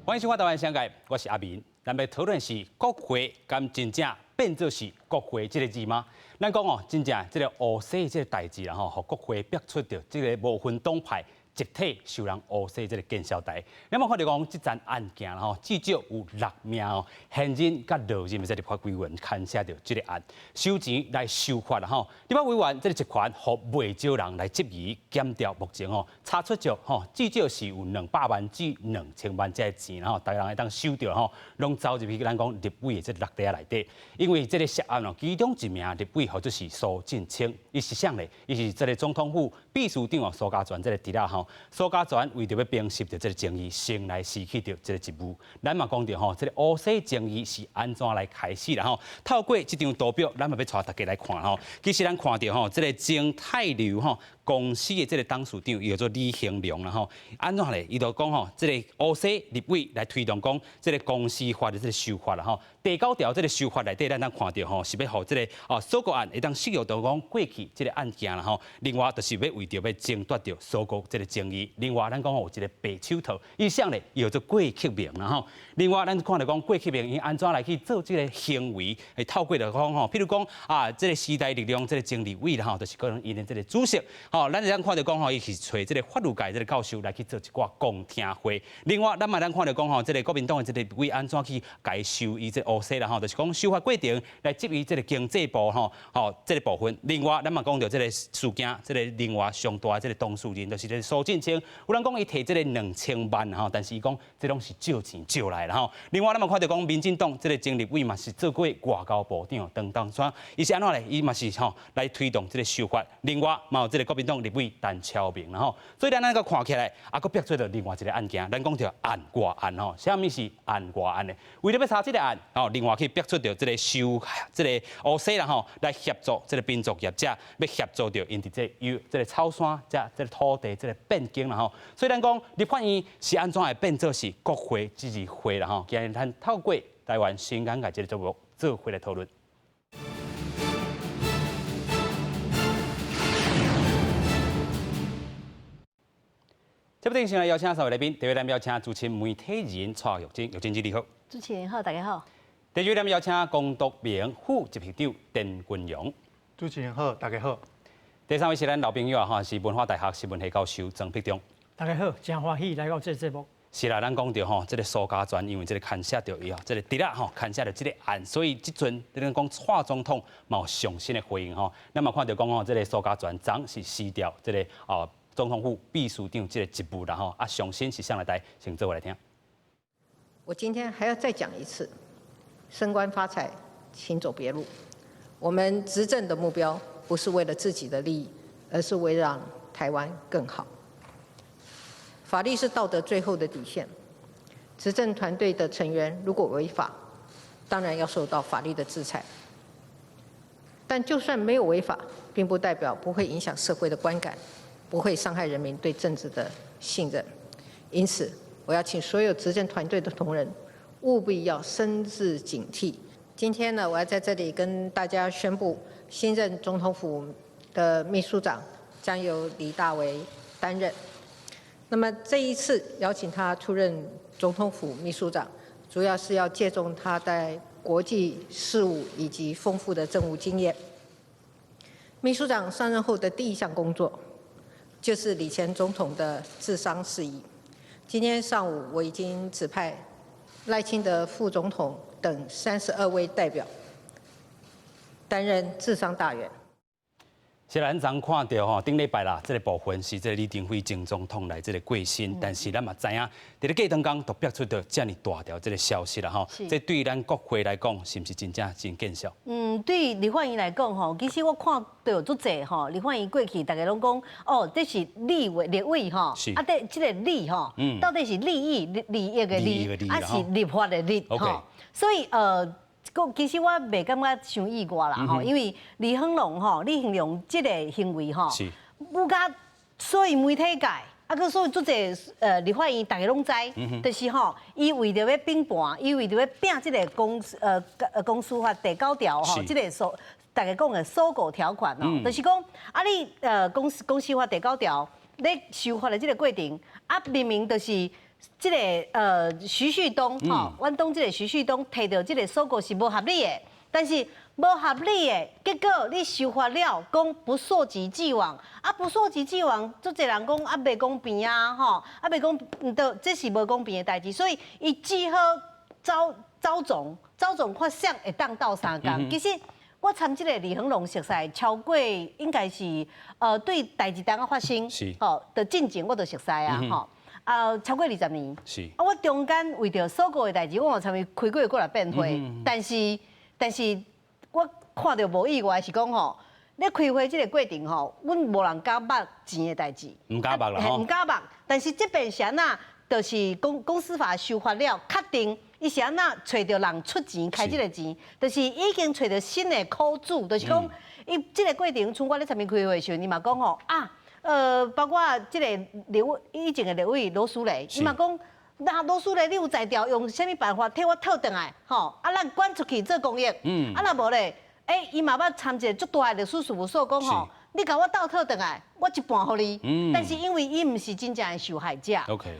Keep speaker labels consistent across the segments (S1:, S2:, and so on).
S1: 歡迎收看《台灣商界》，我是阿明。咱欲討論是國會敢真正變做是國會這个字嗎？咱講哦，真正這个烏紗這个代誌啦吼，予國會逼出著這个無分黨派集體受人烏紗這个見笑台。咱嘛看著講，這樁案件啦吼，至少有六名哦，現任佮落任的這立法委員牽涉著這个案，收錢來修法啦吼。立法委員這个職權，予袂少人來質疑檢調，目前吼查出著吼，至少是有200萬至2000萬這个錢吼，逐个人會當收著吼，攏走入去咱講立委的這個搦袋仔內底。因為這个涉案哦，其中一名立委號做是蘇震清，伊是啥咧？伊是這个總統府秘書長哦，蘇嘉全這个侄仔吼。蘇嘉全為著欲平息著這个爭議，先來辭去著這个職務。咱嘛講著吼，這个烏紗爭議是按怎來開始啦吼？透過這張圖表，咱嘛欲帶大家來看吼。其實咱看著吼，這个前泰流吼公司的這个董事長，伊叫做李興龍啦吼。按怎咧？伊就講吼，這个烏紗立委來推動講，這个公司法的這个修法啦吼。第九條這个修法內底，咱通看著吼，是欲予這个哦鎖國案會當適用著講過去這个案件啦吼。另外，就是欲為著欲爭奪著鎖國這个爭議。另外，咱講有一个白手套，伊啥咧？伊叫做郭克明啦吼。另外，咱看著講郭克明伊按怎來去做這个行為，會透過著講吼，譬如講啊，這个時代力量這个曾立委啦吼，就是可能𪜶的這个主席。吼，咱會當看著講吼，伊是揣這个法律界這个教授來去做一寡公聽會。另外，咱嘛咱看著講吼，這个國民黨的這个立委按怎去共收伊這個烏紗啦吼，就是講修法過程來質疑這个經濟部吼，吼這个部分。另外，咱嘛講著這个事件，這个另外上大這个當事人就是這个蘇震清。有人講伊提這个2000萬吼，但是伊講這攏是借錢借來啦吼。另外，咱嘛看著講民進黨這个曾立委嘛是做過外交部長陳東山，伊是按怎咧？伊嘛是吼來推動這个修法。另外，嘛有這个國民黨立委陳超明啦吼。所以咱按呢看起來，啊，閣逼出著另外一个案件，咱講著案外案吼，啥物是案外案呢？為著欲查這个案，吼，另外去逼出著這个修這个烏紗啦吼，來協助這个民宿業者，欲協助著𪜶佇這個這个草山這這个土地這个變更啦吼。所以咱講立法院是按怎會變做是國會這字會啦吼？今日咱透過台灣新眼界這个節目做伙來討論。這部先來邀請三位來賓，第一位咱邀請資深媒體人蔡玉珍，玉珍姐你好。
S2: 主持人好，大家好。
S1: 第二位咱邀請公獨盟副執行長陳君陽。
S3: 主持人好，大家好。
S1: 第三位是咱老朋友啊，哈，是文化大學新聞系教授曾碧中。
S4: 大家好，真歡喜來到這个節目。
S1: 是啦，咱講著吼，這个蘇嘉全因為這个牽涉著伊吼，這个侄仔吼牽涉著這个案，所以這陣咱講蔡總統嘛有上新的回應吼。咱嘛看著講吼，這个蘇嘉全昨是辭掉這个哦總統府秘書長這个職務啦吼。啊，上新是啥來台，先做伙來聽。
S5: 我今天還要再講一次，升官發財，請走別路。我們執政的目標不是為了自己的利益，而是為讓台灣更好。法律是道德最後的底線。執政團隊的成員如果違法，當然要受到法律的制裁。但就算沒有違法，並不代表不會影響社會的觀感，不會傷害人民對政治的信任。因此，我要請所有執政團隊的同仁，務必要深自警惕。今天呢，我要在這裡跟大家宣布，新任總統府的秘書長將由李大維擔任。那麼這一次邀請他出任總統府秘書長，主要是要借重他在國際事務以及豐富的政務經驗。秘書長上任後的第一項工作，就是李前總統的治喪事宜。今天上午我已經指派賴清德副總統等32位代表擔任治喪大員。
S1: 雖然咱看著吼，頂禮拜啦，這个部分是這个李登輝前總統來這个過身，但是咱嘛知影，佇咧過當工就逼出著遮爾大條這个消息啦吼。這對咱國會來講，是毋是真正真見笑？
S2: 嗯，對立法院來講吼，其實我看著足濟吼，立法院過去大家攏講，哦，這是立委立委吼，啊，這這个利吼，到底是利益利益的利，還是立法的立吼？所以其實我袂感覺傷意外啦吼，因為李亨龍吼，李興龍這个行為吼，無甲所有媒體界，啊，閣所有足濟立法院大家攏知，就是吼，伊為著欲反叛，伊為著欲拚這个公司法第九條吼，這个所大家講的鎖國條款哦，就是講啊，你公司法第九條咧修法的這个過程，啊，明明就是。這个徐旭東吼，阮黨這个徐旭東提著這个鎖國是無合理的，但是無合理的結果你修法了，講不溯及既往，啊不溯及既往，足濟人講啊袂公平啊，吼，啊袂公，毋對，這是無公平的代誌，所以伊只好走走總走總看誰會當鬥相共。其實我參這个李恆隆熟似超過應該是對代誌當仔發生，吼的進前我就熟似啊，吼。啊，超過20年。啊，我中間為著鎖國的代誌，我嘛參伊開過幾若遍會，但是我看著無意外是講吼，咧開會這个過程吼，阮無人敢捌錢的代誌。
S1: 毋敢捌啦吼。
S2: 毋敢捌，但是這遍是按怎，就是公司法修法了，確定伊是按怎揣著人出錢開這个錢，就是已經揣著新的苦主，就是講伊這个過程，像我咧參伊開會的時陣，伊嘛講吼啊。包括這个立委以前的立委羅淑蕾，伊嘛講，那羅淑蕾你有才調，用啥物辦法替我討轉來，吼，啊，咱捐出去做公益，啊，若無咧，欸，伊嘛捌參一個足大的律師事務所講吼，你共我鬥討轉來，我一半予你。但是因為伊毋是真正的受害者，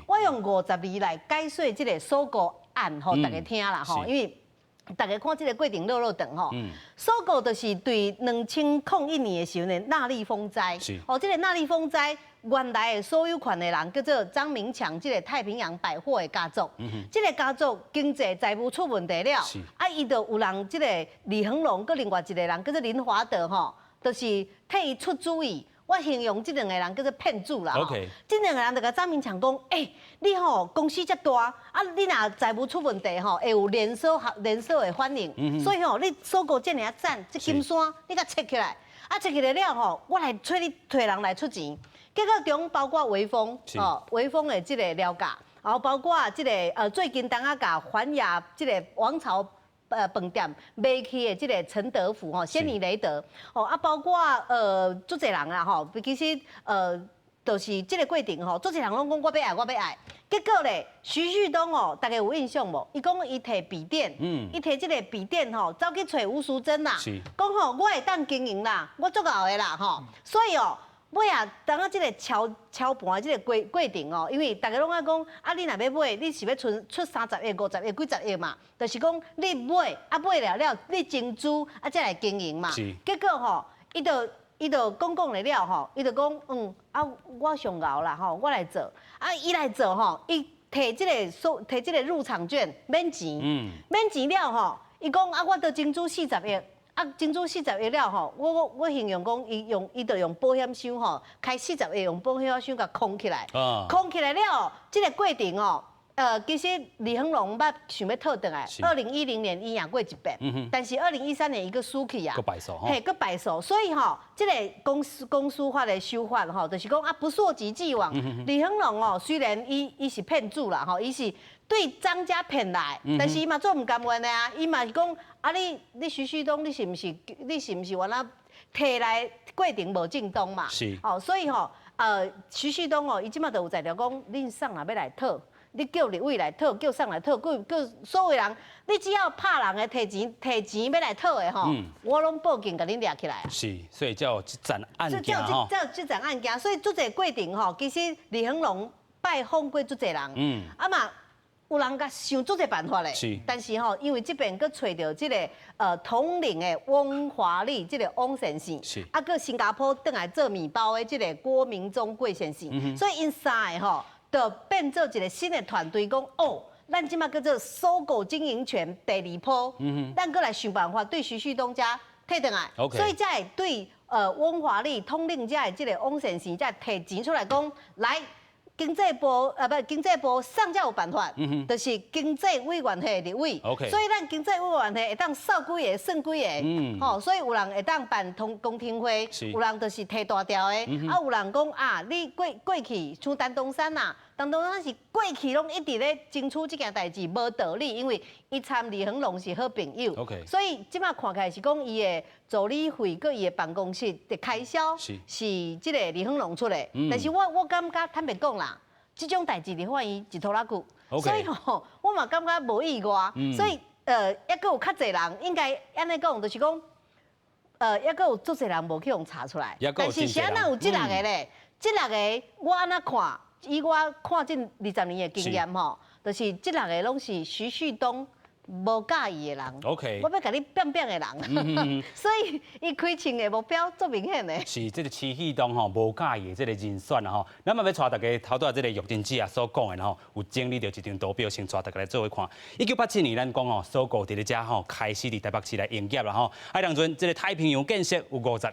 S2: 我用52來解說這个鎖國案，予大家聽啦，吼，因為大家看這个過程落落長吼，鎖國就是對2001年的時陣的納莉風災，哦，這个納莉風災原來的所有權的人叫做張明強，這个太平洋百貨的家族，這个家族經濟財務出問題了，啊，伊就有人這个李恆隆，閣另外一個人叫做林華德吼，就是替伊出主意。我形容這兩個人叫做騙子啦。這兩個人就共張明強講，欸，你吼公司遮大，啊，你若財務出問題吼，會有連鎖的反應。所以吼，你鎖國遮爾仔讚，這金山你共切起來，啊，切起來了吼，我來揣你揣人來出錢。結果中包括微風，哦，微風的這個了價，然後包括這個最近當仔共環亞這個王朝飯店賣去的這個陳德福吼，仙尼雷德吼啊，包括足濟人啊吼，其實就是這个過程吼，足濟人攏講我欲愛，我欲愛，結果咧，徐旭東哦，大家有印象無？伊講伊提筆電，伊提這个筆電吼，走去揣吳淑珍啦，講吼我會當經營啦，我足𠢕的啦吼，所以哦，尾仔，當仔這个敲敲盤這个過程哦，因為大家攏愛講，啊，你若欲買，你是欲出30億、50億、幾十億嘛？就是講你買，啊買了了，你增資啊，才來經營嘛。結果吼，伊就講講了吼，伊就講，啊，我上𠢕啦吼，我來做。啊，伊來做吼，伊提這个所提這个入場券免錢，免錢了吼，伊講啊，我都增資40億。啊，增資四十億了吼，我形容講，伊就用保險箱吼，開四十億用保險箱共空起來，空起來了，這个過程哦，其實李恆隆捌想欲討轉來，2010年伊贏過一遍，但是2013年伊閣輸去啊，
S1: 閣敗訴，
S2: 嘿，閣敗訴，所以吼，這个公司法的修法吼，就是講啊，不溯及既往。李恆隆哦，雖然伊是騙子啦吼，伊是對張家騙來，但是伊嘛足毋甘願的啊，伊嘛是講啊你徐旭東，你是毋是原來提來過程無正當嘛？哦，所以吼，徐旭東哦，伊這馬就有才調講，恁啥人欲來討，你叫立委來討，叫啥來討，叫所有人，你只要拍人的提錢提錢欲來討的吼，我攏報警共恁掠起來。
S1: 是，所以才有這欉案件吼。
S2: 才有這欉案件，所以足濟過程吼，其實李恆隆拜訪過足濟人，啊嘛。有人共想足濟辦法咧，但是吼，因為這邊閣揣著這个統領的翁華麗這个翁先生，啊，閣新加坡轉來做麵包的這个郭明忠郭先生，所以𪜶三个吼，就變做一个新的團隊，講哦，咱這馬叫做收購經營權第二波，咱閣來想辦法對徐旭東遮提轉來，所以才會對翁華麗統領遮的這个翁先生，才提錢出來講來。經濟部不，經濟部啥才有辦法，就是經濟委員會立委。所以咱經濟委員會會當數幾个算幾个，吼，所以有人會當辦通公聽會，有人就是提大條的，啊，有人講啊，你過去像陳東山啦，陳東山是過去攏一直咧爭取這件代誌無道理，因為伊參李恆隆是好朋友，所以這馬看起來是講伊的助理費佮伊的辦公室的開銷是這个李恆隆出的，但是我感覺坦白講啦，這種代誌佇法院一拖拉久，所以吼，我嘛感覺無意外，所以抑閣有較濟人應該按呢講，就是講，抑閣有足濟人無去予查出來，但是是按怎有這六个咧？這六个我按怎看？以我看這20年的經驗吼，就是這兩个攏是徐旭東無佮意的人。 我欲共你變變的人，所以伊開槍的目標足明顯的。
S1: 是這个徐旭東吼無佮意的這个人選啦吼。咱嘛欲帶大家頭拄仔這个玉珍姐啊所講的吼，有整理著一張圖表，先帶大家來做伙看。1987年，咱講吼，鎖國佇咧遮吼開始佇台北市來營業啦吼。啊，當陣這个太平洋建設有51%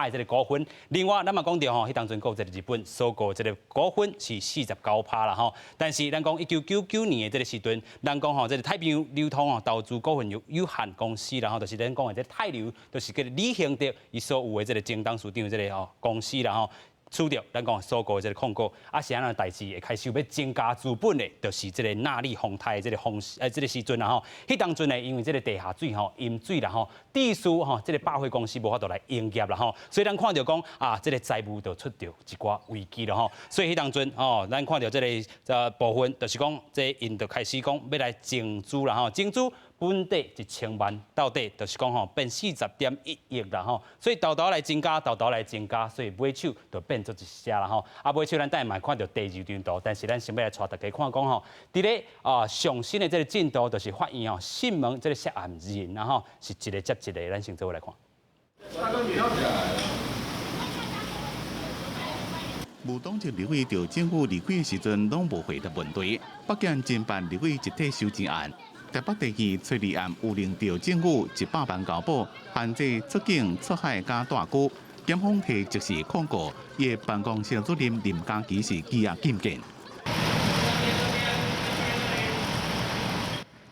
S1: 的這个股份。另外，咱嘛講著吼，彼當陣閣有這个日本鎖國這个股份是49%啦吼。但是咱講1999年的這个時陣，咱講吼這个太平洋流通吼投資股份有限公司啦吼，就是咱講的這个太流，就是叫李興德伊所有的這个前董事長的這个吼公司啦吼。取著咱講鎖國的這个控股，啊是按怎代誌會開始有欲增加資本的，就是這个納利宏泰的這个方這个時陣啦吼。彼當陣呢，因為這个地下水吼淹水啦吼，致使吼這个百貨公司無法度來營業啦吼，所以咱看著講啊，這个財務就出著一寡危機了吼。所以彼當陣吼，咱看著這个部分，就是講這𪜶就開始講欲來增資啦吼，增資。本底1000萬，到底就是講吼變40.1億啦吼，所以沓沓來增加，沓沓來增加，所以尾手就變做一些啦吼。啊，尾手咱等下嘛看著第二張圖，但是咱先欲來帶大家看講吼，佇咧啊上新的這个進度，就是法院吼訊問這个涉案人啦吼，是一個接一個，咱先做伙來看。
S6: 無黨籍立委佇政府離開的時陣，攏無回答問題。北檢偵辦立委集體收錢案，台北地院催立案有令著政府100萬交保，限制出境出海佮帶軍。檢方提即時控告，伊的辦公室主任林佳琪是羈押禁見。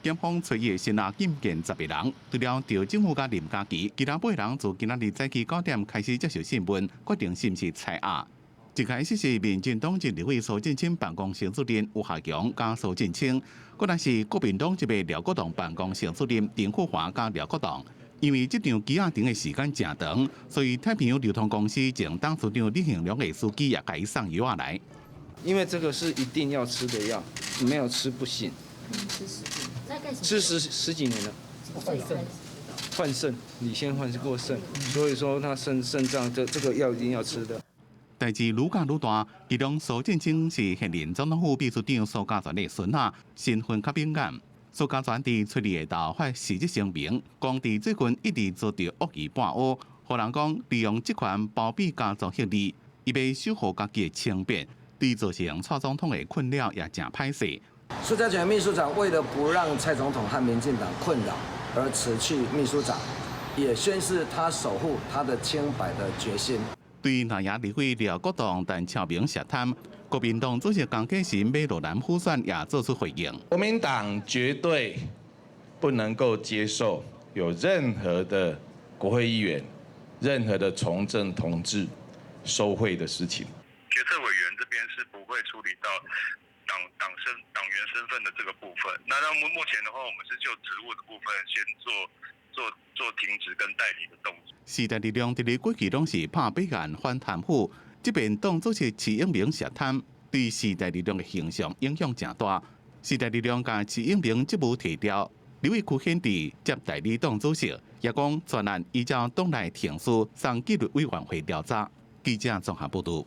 S6: 檢方揣伊的聲押禁見10个人，除了趙政府佮林佳琪，其他8个人自今仔日早起9點開始接受訊問，決定是毋是採押。一開始是民進黨籍立委蘇震清辦公室主任吳學強佮蘇震清，過來是國民黨籍的廖國棟辦公室主任陳富華佮廖國棟。因為這場羈押庭的時間誠長，所以太平洋流通公司前董事長李興良的司機也共伊送藥仔來。
S7: 因為這個是一定要吃的藥，沒有吃不行。吃十幾年了。換腎，你先換過腎，所以說他腎臟這個藥一定要吃的。
S6: 代誌愈講愈大，其中蘇震清是現任總統府秘書長蘇嘉全的孫仔，身份較敏感。蘇嘉全佇初二下晝發辭職聲明，講佇最近一直遭著惡意抹烏，予人講利用職權包庇家族勢力，伊欲守護家己的清白，對造成蔡總統的困擾也誠歹勢。
S8: 蘇嘉全秘書長為了不讓蔡總統和民進黨困擾而辭去秘書長，也宣示他守護他的清白的決心。
S6: 對南亞立委廖國棟、陳超明涉貪，國民黨主席江啟臣欲落南輔選也做出回應。
S9: 國民黨絕對不能夠接受有任何的國會議員、任何的從政同志收賄的事情。
S10: 決策委員這邊是不會處理到黨員身份的這個部分。那目前的話，我們是就職務的部分先做停職跟代理的動作。
S6: 時代力量佇咧過去攏是拍白案反貪腐，這邊黨主席徐永明涉貪，對時代力量的形象影響誠大。時代力量共徐永明職務提調，立委區顯智接代理黨主席，也講全案依照黨內程序送紀律委員會調查。記者綜合報導。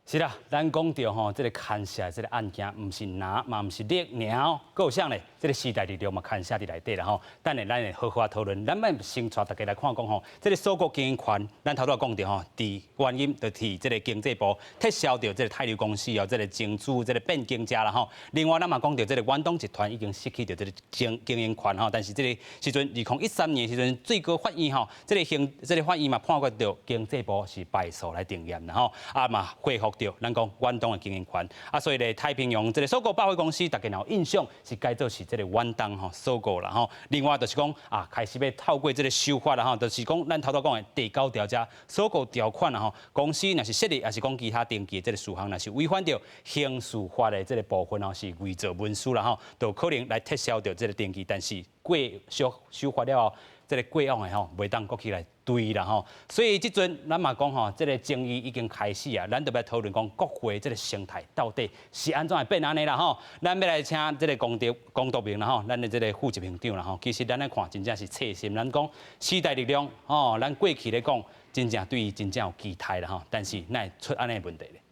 S1: 是啦，咱講著吼，這个牽涉這个案件，毋是藍嘛，毋是綠爾哦，閣有啥咧？這个時代力量嘛牽涉佇內底啦吼。等下咱會好好討論。咱欲先帶大家來看講吼，這个鎖國經營權，咱頭拄仔講著吼，佇原因就佇這个經濟部撤銷著這个太流公司哦，這个增資這个變更者啦吼。另外，咱嘛講著這个遠東集團已經失去著這个經營權吼，但是這个時陣2013年時陣最高法院吼，這个行這个法院嘛判決著經濟部是敗訴來定讞啦吼，啊嘛恢復著咱講遠東的經營權啊，所以咧太平洋這个鎖國百貨公司，大家若有印象是改做是這个遠東吼鎖國啦吼。另外就是講啊，開始欲透過這个修法啦吼，就是講咱頭拄講的第九條遮鎖國條款啦吼，公司若是設立，抑是講其他登記的這个事項，若是違反著刑事法的這个部分吼，是偽造文書啦吼，就可能來撤銷著這个登記。但是過修法了後，這个過往的吼，袂當閣去來追啦吼。所以這陣咱嘛講吼，這个爭議已經開始啊，咱就欲討論講國會這个生態到底是按怎會變按呢啦吼。咱欲來請這个龔德明啦吼，咱的這个副執行長啦吼。其實咱來看，真正是切心。咱講時代力量吼，咱過去咧講，真正對伊真正有期待啦吼。但是哪會出按呢問題咧？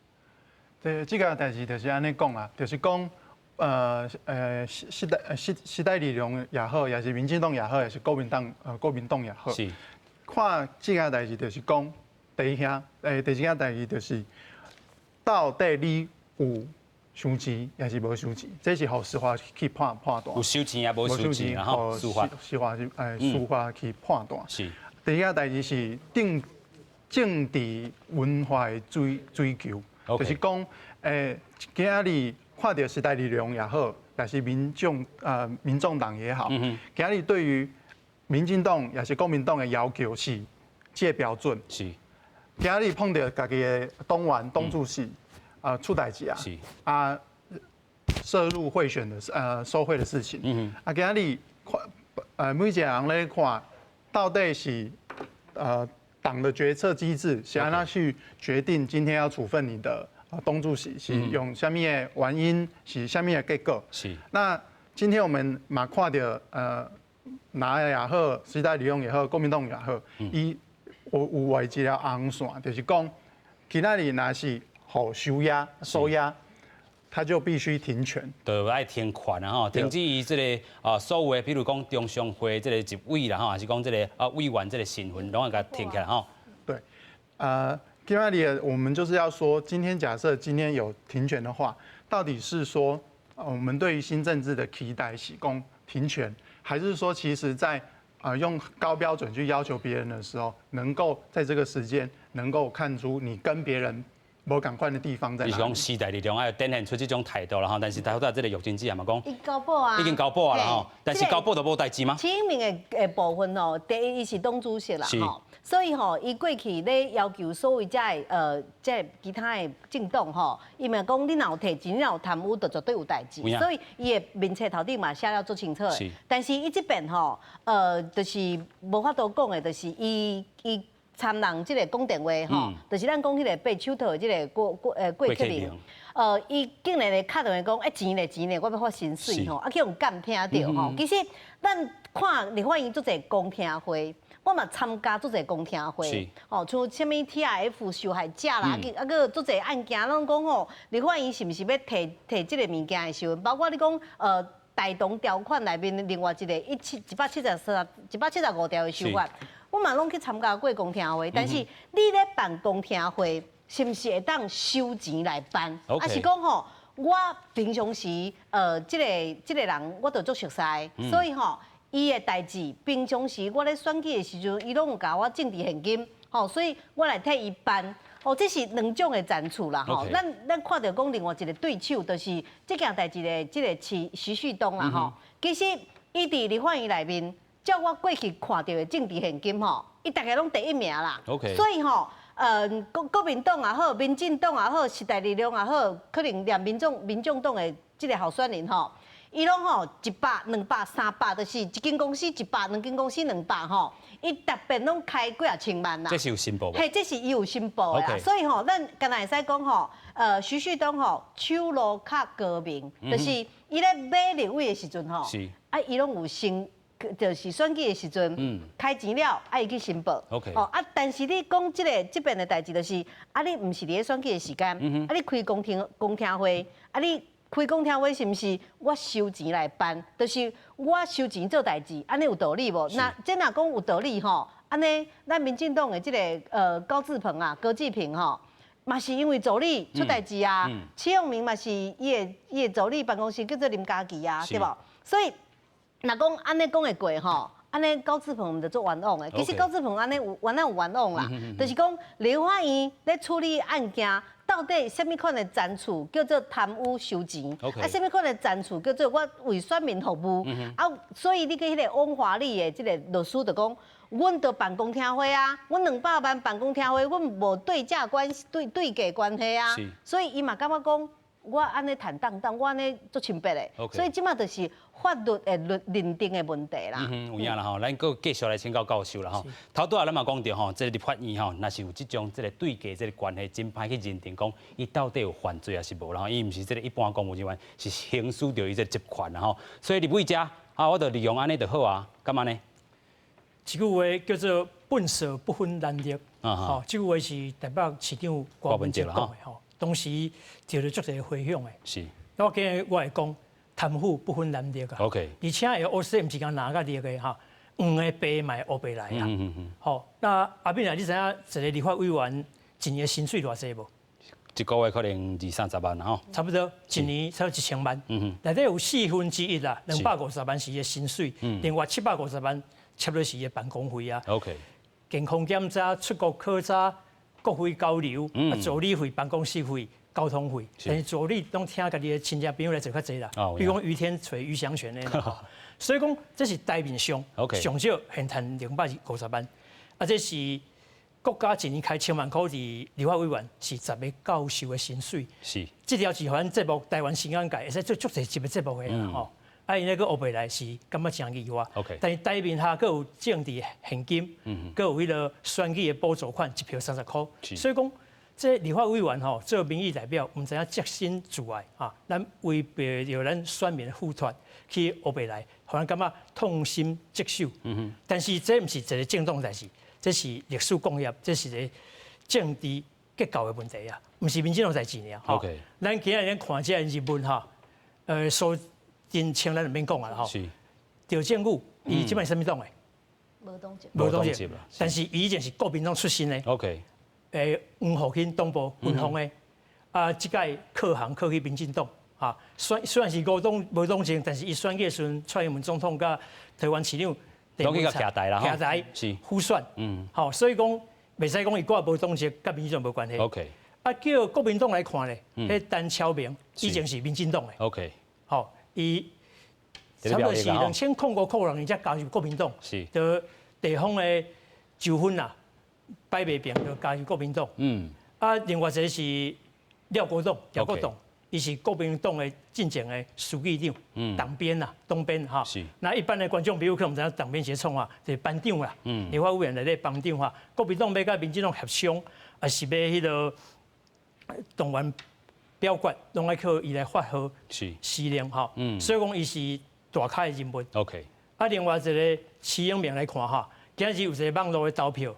S3: 這個代誌就是按呢講啦，就是講，時代力量也好，也是民進黨也好，也是國民黨也好。看這個代誌就是講，第一項，第二件代誌就是，到底你有收錢，抑是無收錢？這是予司法去判斷。
S1: 有收錢抑無收錢，然後司法
S3: 司法去判斷。第二個代誌是政治文化的追求，就是講，今仔日看著時代力量也好，抑是民眾黨也好，今仔日對於民進黨抑是國民黨的要求是這個標準。今仔日碰著家己的黨員、黨主席出代誌啊，涉入賄選的受賄的事情。今仔日看，每一個人咧看，到底是黨的決策機制是按怎去決定今天要處分你的黨主席，是用啥物的原因，是啥物的結果？那今天我們嘛看著藍也好，時代力量也好，國民黨也好，伊有畫一條紅線，就是講今仔日若是予收押收押，他就必須停權，
S1: 就愛停權啊吼，停止伊這個所有的，比如講中常會這個執委啦吼，還是講這個委員這個身份，攏愛共停起來吼。
S3: 對，今仔日我們就是要說，今天假設今天有停權的話，到底是說我們對於新政治的期待是講停權，還是說其實在用高標準去要求別人的時候，能夠在這個時間能夠看出你跟別人無仝款的地方在哪？
S1: 就是講時代力量愛展現出這種態度啦吼，但是頭拄這個玉珍姊嘛講，
S2: 已交保啊，
S1: 已經交保啊啦吼，但是交保就無代誌嗎？
S2: 齊英明的部分哦，第一伊是黨主席啦吼，所以吼，伊過去咧要求所有這个這其他的政黨吼，伊嘛講你若有提錢，你若有貪污，就絕對有代誌。所以伊的面冊頭頂嘛寫了足清楚的。但是伊這邊吼，就是無法度講的，就是伊參人這個講電話吼，就是咱講彼個被手套的這個郭郭克明，伊竟然會敲電話講，欸，錢咧錢咧，我欲發薪水吼，啊去予監聽著吼。其實咱看立法院足濟公聽會，我嘛參加足濟公聽會，吼，像啥物 TRF 受害者啦，啊閣足濟案件攏講吼，立法院是毋是欲提提這個物件的時陣，包括你講大同條款內面另外一個一七一百七十四175條的修法。我嘛攏去參加過公聽會，但是你咧辦公聽會，是毋是會當收錢來辦？抑是講吼，我平常時這個人我都足熟似，所以吼，伊的代誌平常時我咧選舉的時陣，伊攏有共我政治獻金，吼，所以我來替伊辦。哦，這是兩種的層次啦，吼。咱看著講另外一個對手，就是這件代誌的這個徐旭東啦，吼。其實伊佇立法院內面，照我過去看著的政治獻金吼，伊逐家攏第一名啦。所以吼，國民黨也好，民進黨也好，時代力量也好，可能連民眾黨的這個候選人吼，伊攏吼一百、兩百、三百，就是一間公司一百，兩間公司兩百吼，伊特別攏開幾仔千萬啦。
S1: 這是有申報無？
S2: 嘿，這是伊有申報的啦。所以吼，咱敢若會使講吼，徐旭東吼，手路較高明，就是伊咧買立委的時陣吼，啊，伊攏有先。就是選舉的時陣，開錢了，啊，伊去申報。哦，啊，但是你講這個這邊的代誌，就是啊，你毋是佇咧選舉的時間，啊，你開公聽會，啊，你開公聽會是毋是我收錢來辦？就是我收錢做代誌，按呢有道理無？那這若講有道理吼，按呢，咱民進黨的這個高志鵬啊，高志平吼，嘛是因為助理出代誌啊，齊永明嘛是伊的助理辦公室叫做林嘉琪啊，對無？所以。若講按呢講會過吼，按呢高志鵬就足冤枉的。其實高志鵬按呢有原來有冤枉啦，就是講立法院咧處理案件，到底啥物款的層次叫做貪污收錢，啊，啥物款的層次叫做我為選民服務，啊，所以你去彼個翁華麗的這個律師就講，阮著辦公聽會啊，阮200萬辦公聽會，阮無對價關係對對價關係啊，所以伊嘛感覺講，我按呢坦蕩蕩，我按呢足清白的，所以這馬就是法律的認定的問題啦。
S1: 嗯，有影啦吼，咱閣繼續來請教教授啦吼。頭拄仔咱嘛講著吼，這個立法院吼，若是有這種這個對價這個關係，真歹去認定講伊到底有犯罪抑是無啦吼。伊毋是這個一般公務人員，是行使著伊這個職權啦吼。所以立委遮啊，我就利用按呢就好啊，敢按呢？
S4: 這句話叫做笨蛇不分藍綠，吼，這句話是台北市長郭文哲講的吼。當時招著足濟迴響的。
S1: 是。
S4: 我今日我會講貪腐不分藍綠啊。
S1: OK。
S4: 而且會烏色毋是講藍佮綠的哈，黃的白嘛會烏白來啊。好，那阿敏啊，你知影一個立法委員一年薪水偌濟無？
S1: 一個月可能二三十萬吼。
S4: 差不多一年差不多1000萬。內底有1/4啦，250萬是伊的薪水，另外750萬差不多是伊的辦公費啊。 健康檢查、出國考察、國費交流、助理費、辦公室費、交通費，但是助理攏請家己的親戚朋友來做較濟啦。比如講余天垂、余祥全的，所以講這是台面上上少現趁250萬，啊，這是國家一年開千萬塊佇立法委員是10個教授的薪水。
S1: 是，
S4: 這條是予咱節目台灣新眼界，會使做足濟集的節目的吼。啊，𪜶咧閣烏白來是感覺誠意外。但是台面下閣有政治獻金，閣有彼個選舉的補助款，一票30箍。所以講，這立法委員吼做民意代表，毋知影潔身自愛啊，咱違背著咱選民的付託去烏白來，予咱感覺痛心疾首。但是這毋是一個政黨代誌，這是歷史共業，這是一個政治結構的問題啊，毋是民進黨代誌爾。咱今日看這個日文哈，蘇貞昌咱就免講啊啦吼。趙正宇，伊這擺啥物黨的？
S2: 無黨籍。
S4: 無黨籍，但是伊以前是國民黨出身的。 黃復興黨部分封的，啊，這屆靠行靠去民進黨，啊，雖然是無黨無黨籍，但是伊選舉的時陣，蔡英文總統佮台灣市長，
S1: 攏去共徛台啦，
S4: 徛台
S1: 是
S4: 輔選，好，所以講袂使講伊掛無黨籍，佮民進黨無關係。 啊，叫國民黨來看咧，彼陳超明以前是民進黨的。 好，伊差不多是2005、06年才加入國民黨，就地方的糾紛啊，擺袂平就加入國民黨。啊，另外一個是廖國棟，廖國棟，伊是國民黨的進前的書記長，黨鞭啦，黨鞭哈。那一般的觀眾朋友可能毋知影黨鞭是創啥，就是班長啦。立法委員內底班長哈，國民黨欲佮民進黨協商，抑是欲彼個動員表決，攏愛靠伊來發號施令哈。所以講伊是大咖的人物。 啊，另外一個徐永明來看哈，今日有一個網路的投票，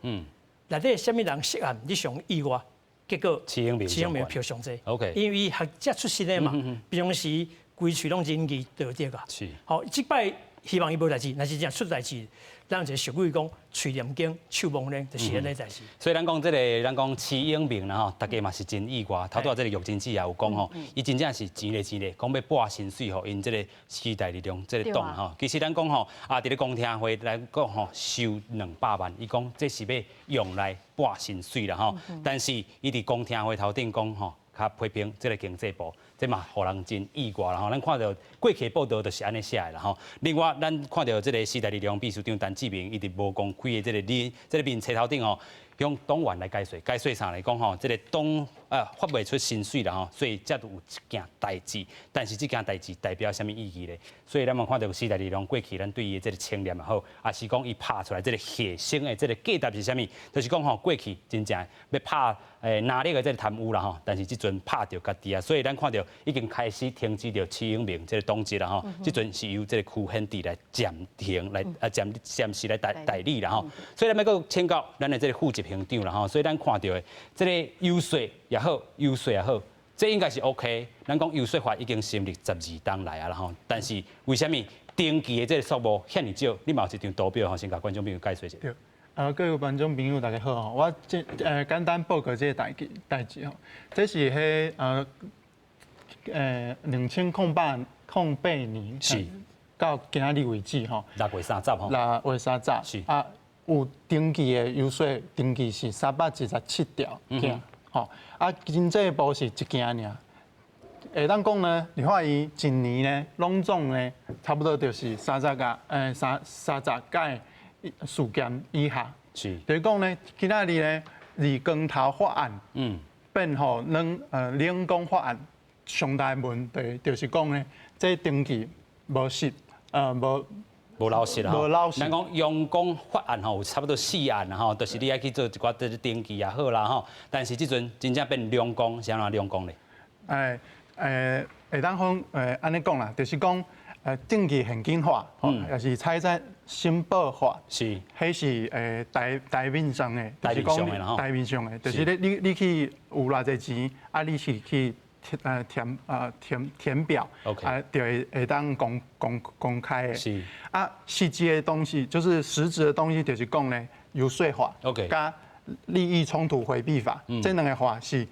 S4: 內底啥物人涉案，你上意外？結果
S1: 徐永明，
S4: 徐永明票上濟。
S1: 因
S4: 為伊學者出身的嘛，平時規喙攏仁義道德啊。好，這擺希望伊無代誌，若是真出代誌，咱有一個俗語講，喙念經，手摸輪，就是按呢代誌。
S1: 所以咱講這個，咱講徐永明啦吼，大家嘛是真意外。頭拄仔這個玉珍姊也有講吼，伊真正是錢咧錢咧，講欲撥薪水予𪜶這個時代力量這個黨吼。其實咱講吼，啊，佇咧公聽會來講吼，收200萬，伊講這是欲用來撥薪水啦吼。但是伊佇公聽會頭頂講吼，較批評這個經濟部，這嘛予人真意外啦吼。咱看著過去報道就是按呢寫的啦吼。另外，咱看著這個時代力量秘書長陳志明，伊佇無公開的這個面這個面冊頭頂吼，向黨員來解說，解說啥來講吼，這個黨啊發袂出薪水啦吼，所以才有一件代誌。但是這件代誌代表啥物意義咧？所以咱嘛看著時代力量過去，咱對伊的這個清廉也好，抑是講伊拍出來這個犧牲的這個價值是啥物？就是講吼，過去真正欲拍藍綠的這個貪污啦吼，但是這陣拍著家己啊，所以咱看著已經開始停止著徐永明這個黨籍啦吼，這陣是由這個區顯智來暫停來啊暫暫時來代代理啦吼。所以咱欲閣請教咱的這個副執行長啦吼，所以咱看著的這個遊說也好，遊說也好，這應該是 OK。咱講遊說法已經成立12冬來啊啦吼，但是為啥物登記的這個數目遐爾少？你嘛有一張圖表吼，先共觀眾朋友解說一下。
S3: 對，各位觀眾朋友大家好吼，我這簡單報告這個代誌代誌吼，這是彼2008年
S1: 是
S3: 到今日為止吼，6
S1: 月30吼，6
S3: 月30
S1: 是
S3: 啊，有登記的遊說登記是317條件，吼啊，經濟部是一件爾。會當講呢，立法院一年呢，攏總呢，差不多就是30個，30個事件以下。
S1: 是。
S3: 就是講呢，今仔日呢，二光頭法案，變予冷宮法案，上大問題就是講呢，這登記無實，無。
S1: 無老實啦，
S3: 無老實。
S1: 咱講陽光法案吼，有差不多四案啦吼，就是你愛去做一寡這個登記也好啦吼。但是這陣真正變兩光，是按怎兩光咧？
S3: 會當講，按呢講啦，就是講，登記現金法，也是財產申報法，彼是台面上的，
S1: 就是講
S3: 台面上的，就是你去有偌濟錢，啊，你是去填表，啊，就會當公開的。啊，實際的東西就是實質的東西，就是講呢，遊說法，佮利益衝突迴避法，這兩個法是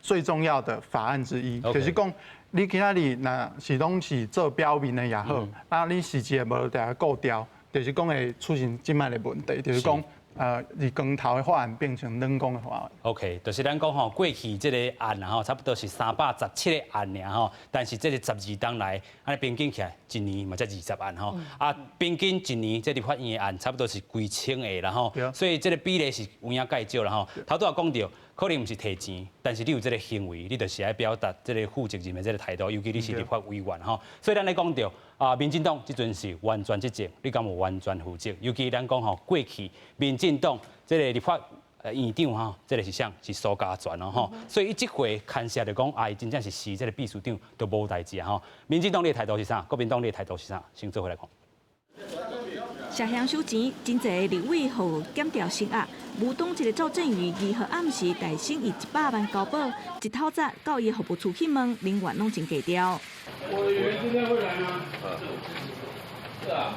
S3: 最重要的法案之一，就是講。你今仔日若是攏是做表面的也好，啊，你實際無定定顧牢，就是講會出現這擺的問題，就是講日光頭的法案變成冷光的法案。
S1: OK，就是咱講吼，過去這個案吼，差不多是317個案爾吼，但是這個12冬來，按呢平均起來，一年嘛才20案吼，啊，平均一年這立法院的案差不多是幾千個啦吼，所以這個比例是有影蓋少啦吼。頭拄仔講著。可能毋是提錢，但是你有這個行為，你就是愛表達這個負責任的這個態度，尤其你是立法委員吼。所以咱咧講著啊，民進黨這陣是完全執政，你敢有完全負責？尤其咱講吼，過去民進黨這個立法院長吼，這個是啥？是蘇嘉全哦吼。所以伊這回牽涉就講，啊，伊真正是辭這個秘書長都無代誌啊吼。民進黨你的態度是啥？國民黨你的態度是啥？先做伙來看。
S11: 涉嫌收錢，真濟立委予檢調聲押。無黨籍的趙正宇2號暗時代省以100萬交保，一透早到伊服務處去問，人員攏真低調。
S7: 委員今天會來嗎？是啊。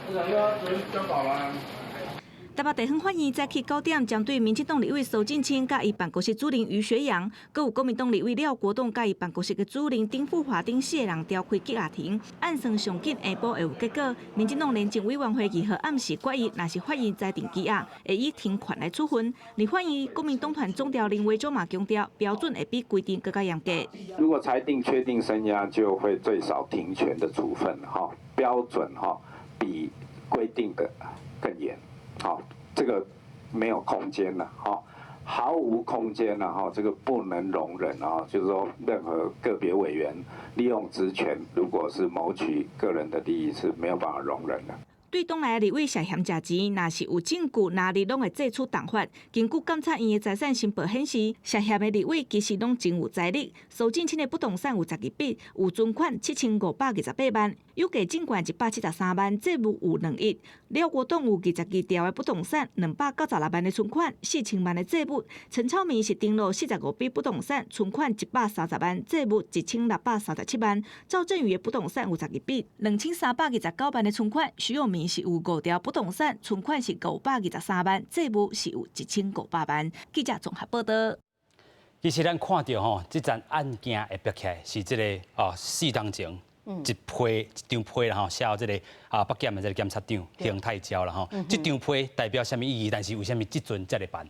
S7: 我想說昨天交保了。
S11: 台北地方法院早起9點，針對民進黨立委蘇震清佮伊辦公室主任余學陽，閣有國民黨立委廖國棟佮伊辦公室的主任丁富華等四個人調開羈押庭，按算上緊下晡會有結果。民進黨廉政委員會2號暗時決議，若是法院裁定羈押，會以停權來處分。立法院國民黨團總召林維洲嘛強調，標準會比規定閣較嚴格。
S12: 如果裁定確定聲押，就會最少停權的處分，哈，標準哈比規定的更嚴。好，這個沒有空間了，哈，毫無空間了，哈，這個不能容忍啊，就是說任何個別委員利用職權，如果是謀取個人的利益，是沒有辦法容忍的。
S11: 對黨內立委涉嫌食錢，若是有證據，哪裡攏會祭出重罰。根據監察院的財產申報顯示，涉嫌的立委其實攏真有財力。蘇震清的不動產有12筆，有存款7528萬，有價證券173萬，債務有2億。廖國棟有22條的不動產，296萬的存款，4000萬的債務。陳超明是登錄45筆不動產，存款130萬，債務1637萬。趙正宇的不動產有12筆，2329萬的存款。徐永明是有5條不動產，存款是523萬，債務是有1500萬。記者綜合報道。
S1: 其實咱看著吼，這樁案件會逼起來是這個哦，4冬前一批一張批啦吼，寫這個啊北檢的這個檢察長邢泰昭啦吼，這張批代表啥物意義？但是為啥物這陣才來辦？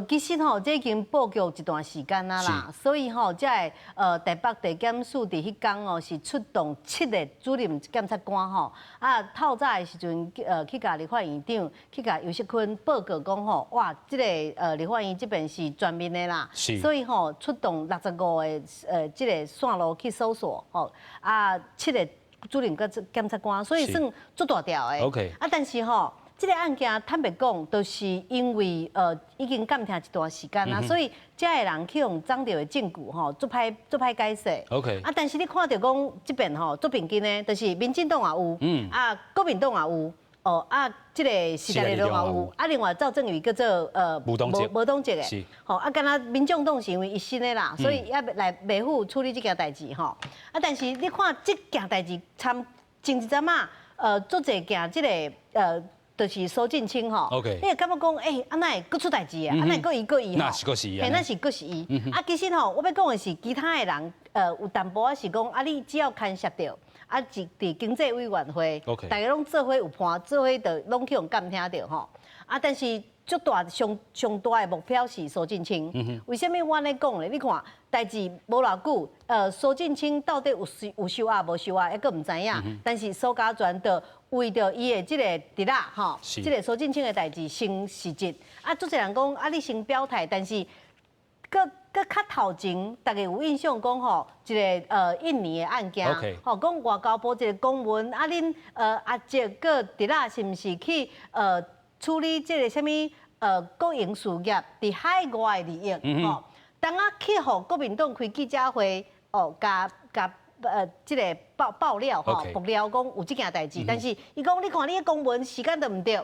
S2: 其實吼，這已經布局一段時間啊啦，所以吼，這個台北地檢署佇彼工哦是出動7個主任檢察官吼，啊透早的時陣去共立法院長去共游錫堃報告講吼，哇，這個立法院這邊是全面的啦，所以吼出動65個這個線路去搜索吼，啊7個主任檢察官，所以算足大條的。啊，但是吼，這個案件坦白講，都是因為已經監聽一段時間啦，所以這个人去予掌著的證據吼，足歹足歹解釋。 啊，但是你看著講這邊吼足平均的，就是民進黨也有，啊國民黨也有，哦啊這個時代力量也有，啊另外趙正宇叫做
S1: 無黨籍，
S2: 無黨籍的，吼啊敢若民眾黨是因為伊新的啦，所以猶未來袂赴處理這件代誌吼。啊，但是你看這件代誌參前一陣仔，足濟件這個。就是蘇震清吼，你會感覺講，欸，啊哪會閣出代誌啊？啊哪會閣伊閣伊吼？
S1: 那是閣是伊，
S2: 嘿，那是閣是伊。啊，其實吼，我欲講的是，其他的人，有淡薄仔是講，啊，你只要牽涉著，啊，佇經濟委員會，大家攏做伙有伴，做伙就攏去予監聽著吼。啊，但是足大上上大的目標是蘇震清。為啥物我按呢講咧？你看，代誌無偌久，蘇震清到底有收押無收押，猶閣毋知影。但是蘇嘉全就為著伊的這個侄仔吼，這個蘇震清的代誌先辭職。啊，足濟人講啊，你先表態，但是閣較頭前，大家有印象講吼，一個印尼的案件，吼講外交部一個公文，啊恁阿叔閣侄仔是毋是去處理這個啥物國營事業佇海外的利益吼？當啊去予國民黨開記者會，哦，共這个爆料吼，爆料講有這件代誌，但是伊講你看你的公文時間都毋對，啊，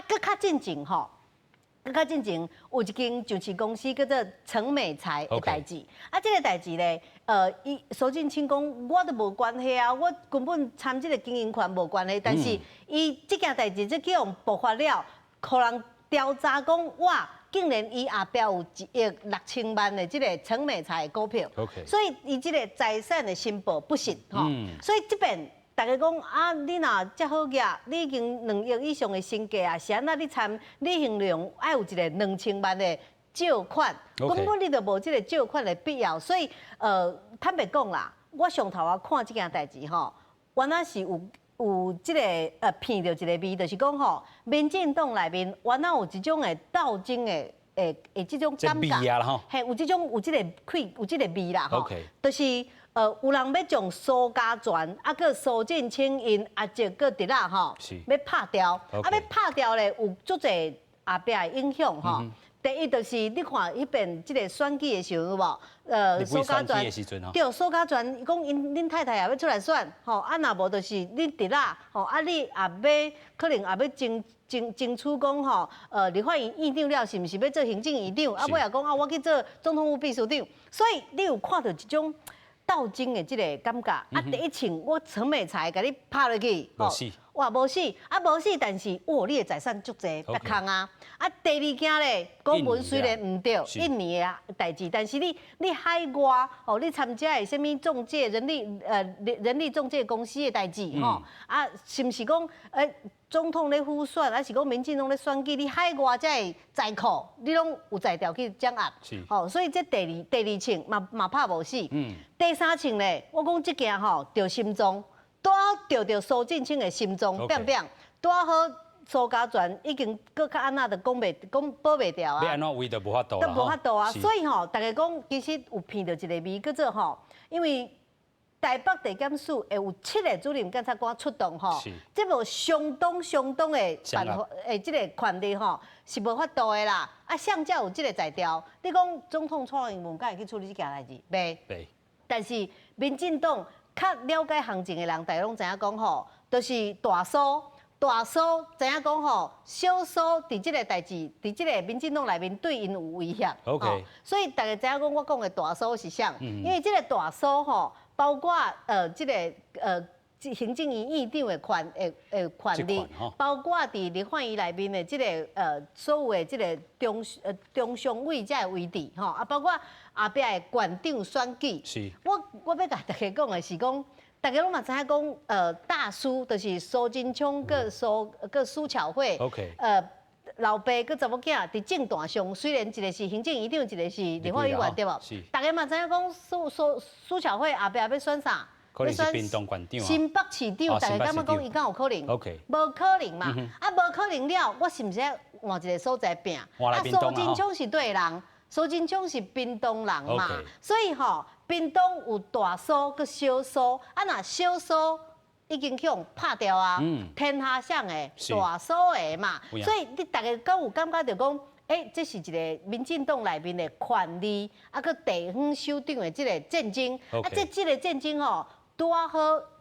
S2: 閣較進前吼，閣較進前有一間上市公司叫做陳美才的代誌，啊，這个代誌咧，伊蘇震清講我都無關係啊，我根本參這个經營權無關係，但是伊這件代誌這去予爆發了，予人調查講哇，竟然伊後壁有1億6千萬的這个陳美才的股票，所以伊這个財產的申報不實吼，所以這邊大家講啊，你若遮好額，你已經2億以上的身價啊，是按怎你參李興龍愛有一个2000萬的借款，根本你就無這个借款的必要，所以坦白講啦，我上頭仔看這件代誌吼，原來是有這个鼻著一个味，就是講吼，民進黨內面原來有一種的鬥爭的這種感覺，嘿，有這種有這个氣，有這个味啦吼，就是有人欲將蘇嘉全啊，閣蘇震清𪜶阿叔閣侄仔吼，欲拍掉，啊欲拍掉咧，有足濟後壁的影響吼。第一就是你看彼邊這个選舉的時陣有無？
S1: 蘇嘉全
S2: 對，蘇嘉全伊講𪜶恁太太也欲出來選，吼，啊若無就是恁侄仔，吼，啊你也欲可能也欲爭取講吼，立法院院長了是毋是欲做行政院長？啊尾也講啊，我去做總統府秘書長，所以你有看著一種鬥爭的這个感覺。啊，第一槍我陳美才共你拍落去，
S1: 無死，
S2: 哇，無死，啊無死，但是哇，你的財產足濟，別空啊。啊，第二件咧，公文雖然毋對，印尼的代誌，但是你海外哦，你參加的啥物中介人力中介公司的代誌吼，啊，是毋是講總統咧輔選，還是講民進黨咧選舉，你海外這个財庫，你攏有才調去掌握，吼，所以這第二槍嘛拍無死。第三槍咧，我講這件吼，著心臟，拄好著著蘇震清的心臟，變變，拄好。蘇嘉全已經閣較按怎就講袂講保袂牢啊！
S1: 欲按怎圍都無法度
S2: 都無法度啊！所以吼，大家講其實有鼻著一個味，叫做吼，因為台北地檢署會有7個主任檢察官出動吼，這無相當相當的辦法，這个權力吼是無法度的啦。啊，誰才有這个才調？你講總統蔡英文敢會去處理這件代誌？袂。
S1: 袂。
S2: 但是民進黨較了解行情的人，大家攏知影講吼，就是大蘇。大蘇知影講吼，小蘇佇這个代誌，佇這个民進黨內面對𪜶有威脅。所以大家知影講，我講的大蘇是啥？因為這个大蘇吼，包括這个行政院院長的權力，包括佇立法院內面的這个所有的這个中常委這个位置吼，啊，包括後壁的縣長選舉。我欲共大家講的是講。大家攏嘛知影講，大蘇就是蘇貞昌閣蘇巧慧，老爸閣查某囝佇政壇上，雖然一个是行政院長，一个是立法委員，對無？大家嘛知影講，蘇巧慧後壁欲選啥？
S1: 可能是屏東縣長。
S2: 新北市長，大家感覺講伊敢有可能？無可能嘛！啊，無可能了，我是毋是換一个所在拚？啊，蘇貞昌是佗人，蘇貞昌是屏東人嘛，所以吼。屏東有大蘇閣小蘇，啊若小蘇已經去予拍掉啊，天下誰的大蘇的嘛，所以你大家敢有感覺著講，這是一个民進黨內面的權力，啊，閣地方首長的這个戰爭，啊，這个戰爭吼，拄仔好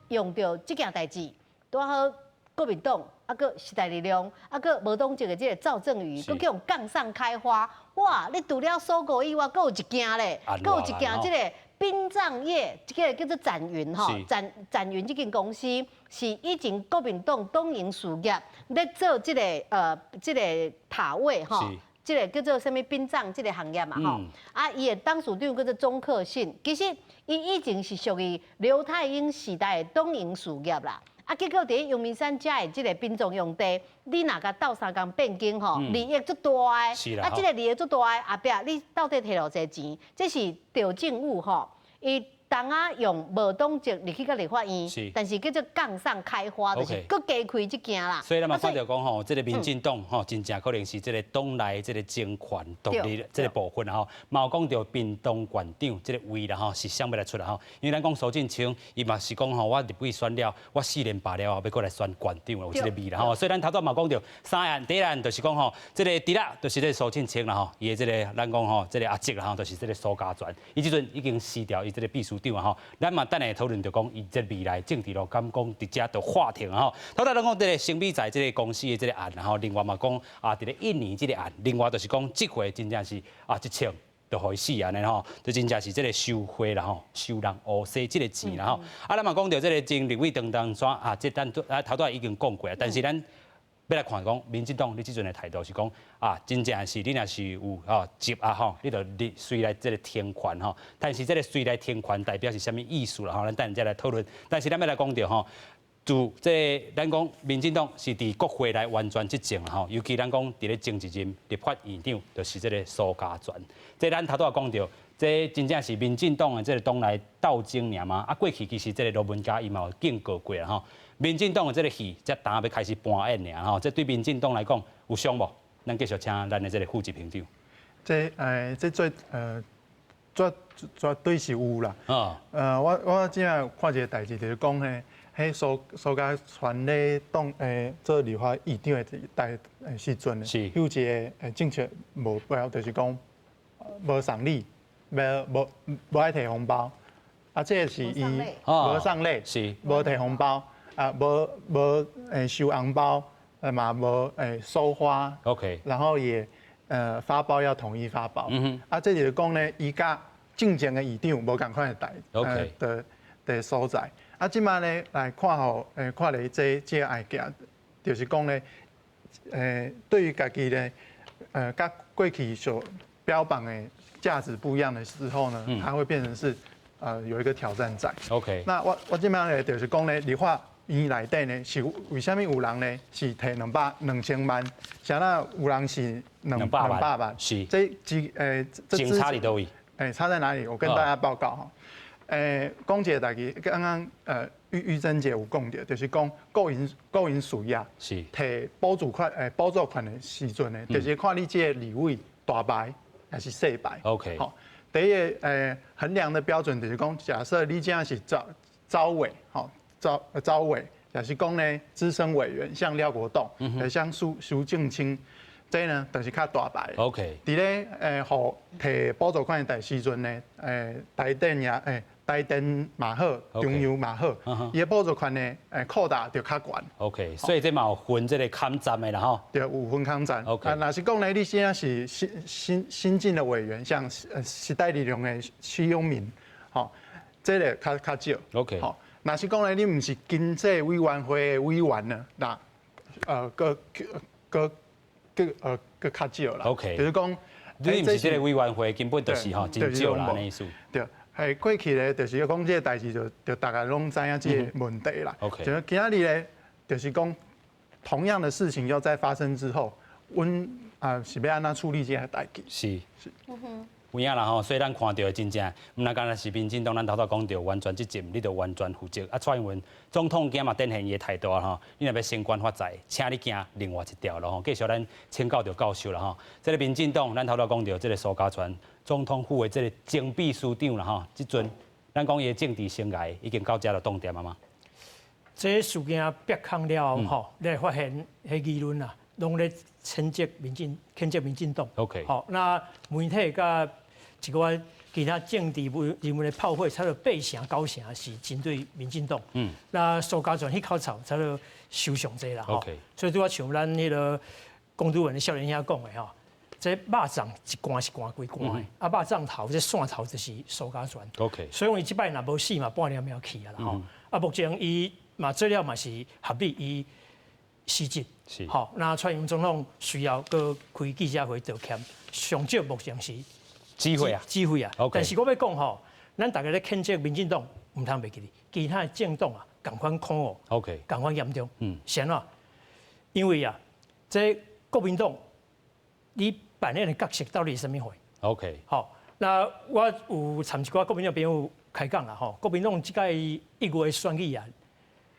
S2: 用著這件代誌，拄仔好國民黨，啊，閣時代力量，啊，閣無黨籍的這个趙正宇，閣去予槓上開花，哇！你除了蘇國以外，閣有一件咧，閣有一件這个。殯葬業，這个叫做展雲吼，展雲這間公司是以前國民黨東營事業咧做這个這个塔位吼，這个叫做啥物殯葬這个行業嘛吼。啊，伊的董事長叫做鍾克信，其實伊以前是屬於劉太英時代的東營事業啦。啊，結果佇陽明山遮的這个殯葬用地，你若共鬥相共變更吼，利益足大的。啊，這个利益足大的後壁，你到底提偌濟錢？這是趙正宇吼。伊當仔用無黨籍入去到立法院，但是叫做槓上開花，就是閣加開這件啦。
S1: 所以咱嘛看著講吼，這个民進黨吼，真正可能是這个黨內這个爭權奪利這个部分吼，嘛有講著屏東縣長這个位啦吼，是啥欲來出來吼？因為咱講蘇貞昌，伊嘛是講吼，我立委選了，我4年罷了後，欲閣來選縣長，有這个味啦吼。所以咱頭拄嘛講著三案，第一案就是講吼，這个侄仔就是這个蘇震清啦吼，伊的這个咱講吼，這个阿叔啦吼，就是這个蘇嘉全，伊這陣已經辭掉伊這个秘書長。長啊吼。咱嘛等下討論著講，伊這未來政治路敢講佇遮就劃停啊吼。頭拄咱講這個生美在這個公司的這個案，吼，另外嘛講啊，佇咧印尼這個案，另外就是講這回真正是啊，一槍就予伊死按呢吼，就真正是這個收賄啦吼，收人烏洗這個錢啦吼。啊，咱嘛講著這個前立委陳東山啊，這咱啊頭拄已經講過啊，但是咱欲來看講，民進黨你這陣的態度是講啊，真正是你若是有吼接啊吼，你就你隨來這個停權吼。但是這個隨來停權代表是啥物意思啦吼？咱等下再來討論。但是咱欲來講著吼，自這個咱講民進黨是佇國會來完全執政吼，尤其咱講佇咧前一任立法院長就是這個蘇嘉全。這咱頭拄仔講著，這真正是民進黨的這個黨內鬥爭爾嘛。啊，過去其實這個羅文嘉伊嘛有警告過啦吼。民進黨的這個戲才今欲開始搬演爾吼，這對民進黨來講有傷無？咱繼續請咱的這個副執行長。
S3: 這最絕絕對是有啦。啊。我這看一個代誌，就是講嘿，彼蘇嘉全咧當做立法院長的代時陣，有一個政策目標，就是講無送禮，無無無愛提紅包。啊，這個是伊無送禮，無提紅包。啊，無無收紅包，嘛無收花然後也發包要統一發包，啊，這就是講呢，伊佮進前的院長無仝款的代的所在，啊，這擺呢來看吼，看咧這這個案件，就是講呢，對於家己呢，佮過去所標榜的價值不一樣的時候呢，它會變成是有一個挑戰在。 那我這擺呢就是講呢，立法院內底呢是為啥物有人呢是提2000萬，啥那有人是200萬？這幾
S1: 這差佇佗位？
S3: 差在哪裡？我跟大家報告哈。講一個代誌，剛剛玉珍姐有講著，就是講個人需要提補助款補助款的時陣呢，就是看你這個立委大牌還是細牌。 好，第一個衡量的標準就是講，假設你這是召委，吼。召委，也是講呢，資深委員，像廖國棟，像蘇震清，這呢就是較大牌。 佇咧予提補助款的時陣呢，台電也台電嘛好，中油嘛好，伊的補助款呢，擴大就較懸。
S1: OK，所以這嘛有分這個坎站的啦吼。
S3: 對，有分坎站。 啊，若是講呢，你現在是新進的委員，像時代力量的徐永明，吼，這個較少。 吼。若是講咧，你毋是經濟委員會的委員呢，那閣閣閣閣較少啦。 就是講，
S1: 你毋是這個委員會，根本就是吼真少啦，那意思。
S3: 對，係過去咧，就是講這個代誌，就大家攏知影這個問題啦。 就今仔日咧，就是講同樣的事情又再發生之後，阮啊是欲按怎處理這個代誌？
S1: 是。有影啦吼，所以咱看著的真正，毋但干焦是民進黨，咱頭拄講著完全執政，你著完全負責。啊，蔡英文總統今嘛展現伊的態度啊吼，你若欲升官發財，請你行另外一條路吼。繼續咱請教著教授啦吼。這個民進黨，咱頭拄講著這個蘇嘉全總統府的這個前秘書長啦吼，這陣咱講伊的政治生涯已經到遮就凍點啊嗎？
S4: 這事件煏空了後吼，你會發現彼輿論啊，攏咧譴責民進，譴責民進黨。 好，那媒體佮一寡其他政治人物的炮火，差不多八成九成是針對民進黨。那蘇嘉全彼口臭，差不多收上濟啦。 所以拄仔像咱彼個龔督文的少年兄講的吼，這肉粽一罐是罐規罐的，啊肉粽頭這線頭就是蘇嘉全。 所以講伊這擺若無死嘛，半條命去啊啦吼。啊，目前伊嘛做了嘛是合理，伊辭職。好，那蔡英文總統隨後閣開記者會道歉，上少目前是。
S1: 機會啊，
S4: 機會啊。但是我欲講吼，咱大家咧譴責民進黨，毋通袂記得，其他的政黨啊，仝款可惡 仝款嚴重。是按怎？因為啊，這國民黨你扮演的角色到底是啥物貨 好，那我有參一寡國民黨朋友開講啦吼，國民黨這擺一月選舉啊，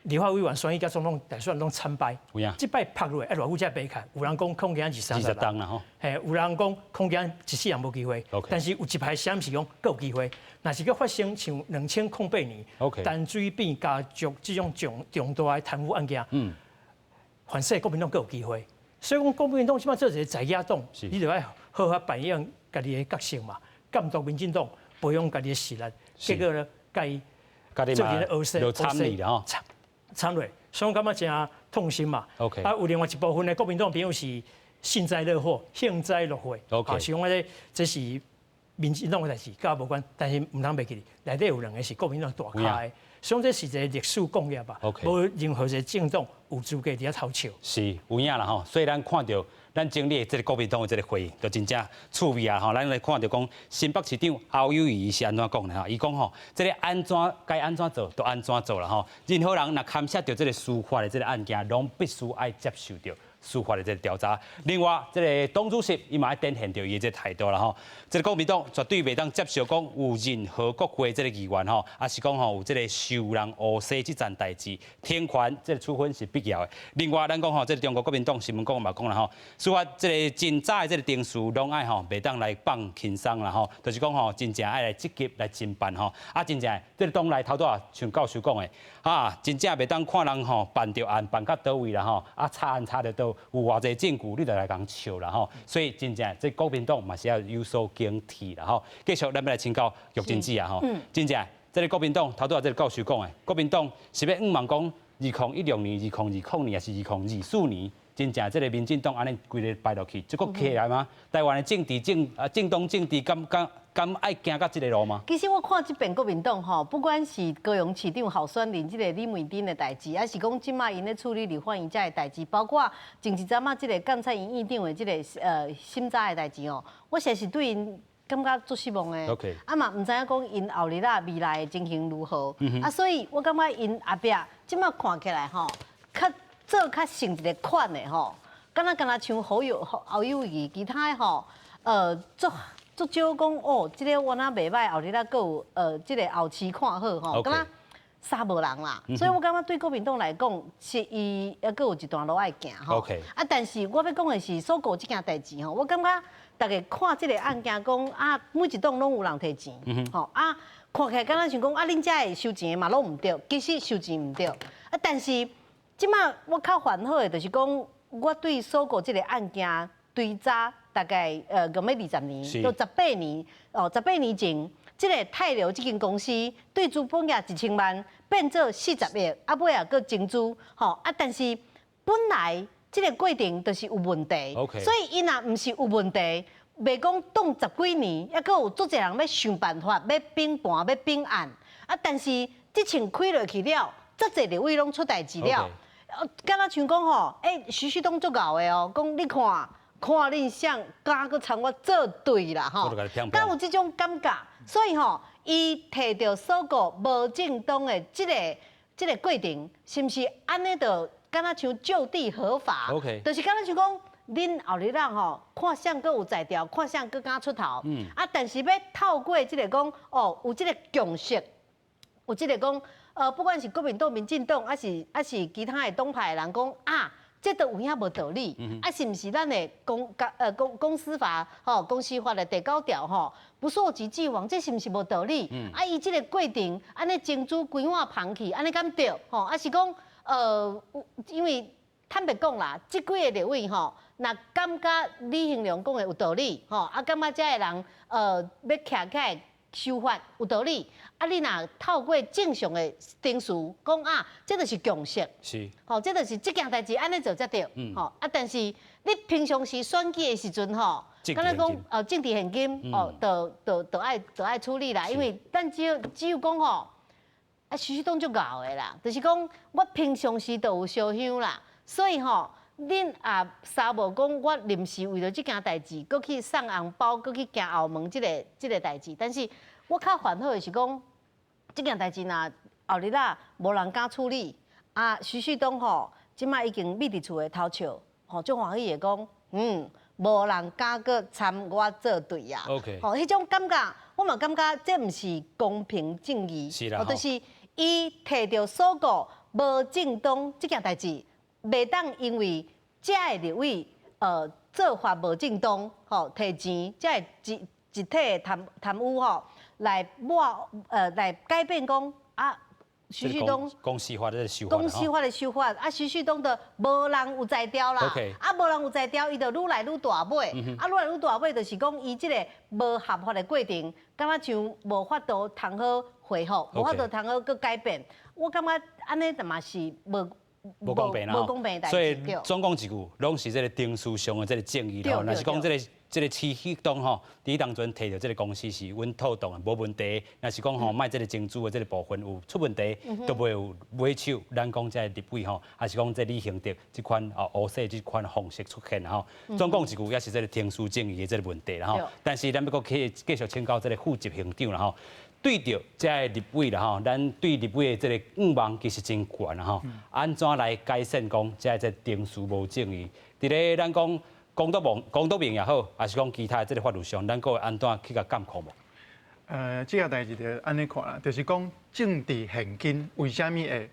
S4: 立法委員選舉佮總統大選攏慘敗。這擺拍落來，啊，偌久才爬起來？有人講恐驚20、30
S1: 人啦吼。
S4: 嘿，有人講恐驚一世人無機會。 但是有一派聲是講閣有機會。若是閣發生像2008年， 陳水扁家族這種重重大的貪污案件，凡勢國民黨閣有機會。所以講國民黨這擺做一個在野黨，你就愛好好扮演家己的角色嘛，監督民進黨，培養家己的實力。結果呢，共伊
S1: 做阵学生，有参与啦吼，
S4: 参与，所以我感觉真痛心嘛。 啊，有另外一部分的国民党朋友是幸灾乐祸，幸灾乐祸。 是讲这是民进党的代志，佮我无关，但是毋通袂记哩，内底有两个是国民党大咖的，所以这是一个历史共业吧。无任何一个政党有资格伫遐偷笑。
S1: 是有影啦吼，所以咱看著咱整理这个国民党的这个会议，就真正趣味啊吼。咱来看著讲新北市长侯友宜是按怎讲的吼？伊讲吼，这个按怎该按怎做，就按怎做啦吼。任何人若牵涉著这个司法的这个案件，拢必须爱接受著司法的这个调查。另外，这个党主席伊嘛爱展现著伊的这个态度啦吼。这个国民党绝对袂当接受讲有任何国会这个议员吼，抑是讲吼有这个收人乌纱这层代志，停权这个处分是必要的。另外，咱讲吼，这个中国国民党新闻讲嘛讲啦吼，司法这个真早的这个程序拢爱吼，袂当来放轻松啦吼，就是讲吼，真正爱来积极来侦办吼。啊，真正这个党内头拄仔像教授讲的，啊，真正袂当看人吼办著案办到佗位啦吼，啊查案查著佗，有偌济证据，你就来共笑啦吼。所以真正这国民党嘛是要有所警惕啦吼。继续，咱欲来请教玉珍姊啊吼，真正这个国民党头拄仔这个教授讲的，国民党是欲向望讲2016年、2020年，抑是2024年？真正这个民进党按呢规个败落去，这阁起来吗？台湾的政治政啊政党政治敢敢敢爱行到这个路吗？
S2: 其实我看这遍国民党吼，不管是高雄市长候选人这个李美珍的代志，抑是讲这马𪜶咧处理立法院这个代志，包括前一阵仔这个监察院院长的这个审查的代志哦，我实在是对𪜶感觉足失望的。 啊嘛，毋知影讲𪜶后日仔未来的情形如何。啊，所以我感觉𪜶后壁这马看起来吼，较做较像一个款的吼，敢若敢若像侯友宜，其他的吼，足足少讲哦，这个我若袂䆀，后日仔阁有这个后期看好吼，敢若啥无人啦。所以我感觉对国民党来讲，是伊犹阁有一段路爱行吼。 啊，但是我欲讲的是搜狗这件代志吼，我感觉大家看这个案件讲啊，每一党拢有人提钱，吼啊，看起来敢若像讲啊，恁遮的收钱嘛拢毋对，其实收钱毋对，啊，但是。这马我较烦恼的，就是讲，我对搜狗这个案件追查大概欲欲20年，就十八年哦，十八年前，这个泰流这间公司对资本额1000万变做40亿，啊尾仔阁增资，吼啊，但是本来这个过程就是有问题， 所以伊若毋是有问题，袂讲挡十几年，犹阁有足济人欲想办法，欲并盘，欲并案，啊，但是这枪开落去了，足济立委拢出代志了。敢若像讲吼，欸，徐旭东足𠢕的哦，讲你看，看恁谁敢阁参我做对啦吼，敢有这种感觉？所以吼，伊提著搜狗无正当的这个过程，是毋是按呢就敢若像就地合法？ 就是敢若像讲，恁后日仔吼，看谁阁有才调，看谁阁敢出头。啊，但是欲透过这个讲，哦，有这个共识，有这个讲。不管是国民党、民进党，抑是其他的党派的人讲啊，这都有影无道理，啊，是毋是咱的公司法吼，公司法的第九条吼，不溯及既往，这是毋是无道理？啊，伊这个过程按呢增资规碗捧去，按呢敢对？吼，抑是讲因为坦白讲啦，这几个立委吼，若感觉李兴龙讲的有道理，吼，啊，感觉这个人欲徛起来修法有道理，啊！你若透过正常的程序讲啊，这就是共识，吼，这就是这件代志按呢做才对，吼啊！但是你平常时选举的时阵吼，敢若讲政治献金哦，就爱处理啦，因为咱只有讲吼，啊，徐旭东足𠢕的啦，就是讲我平常时就有烧香啦，所以吼，恁也三无讲，我临时为著这件代志，阁去送红包，阁去行后门，这个代志。但是我较烦恼的是讲，这件代志若后日仔无人敢处理，啊，徐旭东吼，这马已经覕伫厝的偷笑，吼，足欢喜的讲，无人敢阁参我做对啊。 吼，彼种感觉，我嘛感觉这毋是公平正义，就是伊提著搜狗无正当这件代志。袂当因为遮个立委做法无正当，吼提钱，遮个集体贪污吼，来抹来改变讲啊，徐旭東
S1: 公司法的修
S2: 公司法的修法，啊，徐旭東就無人有才調啦，啊，無人有才調，伊就愈來愈大尾，啊，愈來愈大尾，就是講伊這個無合法的過程，感覺像無法度通好恢復，無法度通好閣改變。我感覺按呢嘛是無
S1: 無公平啦，
S2: 無公平。
S1: 所以總講一句，攏是這個程序上的這個正義吼，若是講這個徐旭東吼，佇當陣提著這個公司是穩妥當的，無問題。若是講吼，莫這個增資的這個部分有出問題，都袂有尾手。咱講這個立委吼，還是講這李行哲這款哦烏色這款方式出現吼。總講一句，也是這個程序正義的這個問題啦吼。但是咱欲閣去繼續請教這個副執行長啦吼。對著這个立委啦吼，咱對立委的這個願望其實真懸啦吼。按怎來改善講這個程序無正義？佇咧咱講公道明公道明也好，還是講其他的這個法律上，咱閣會按怎去共監控無？
S3: 這個代誌就按呢看啦，就是講政治獻金為啥物會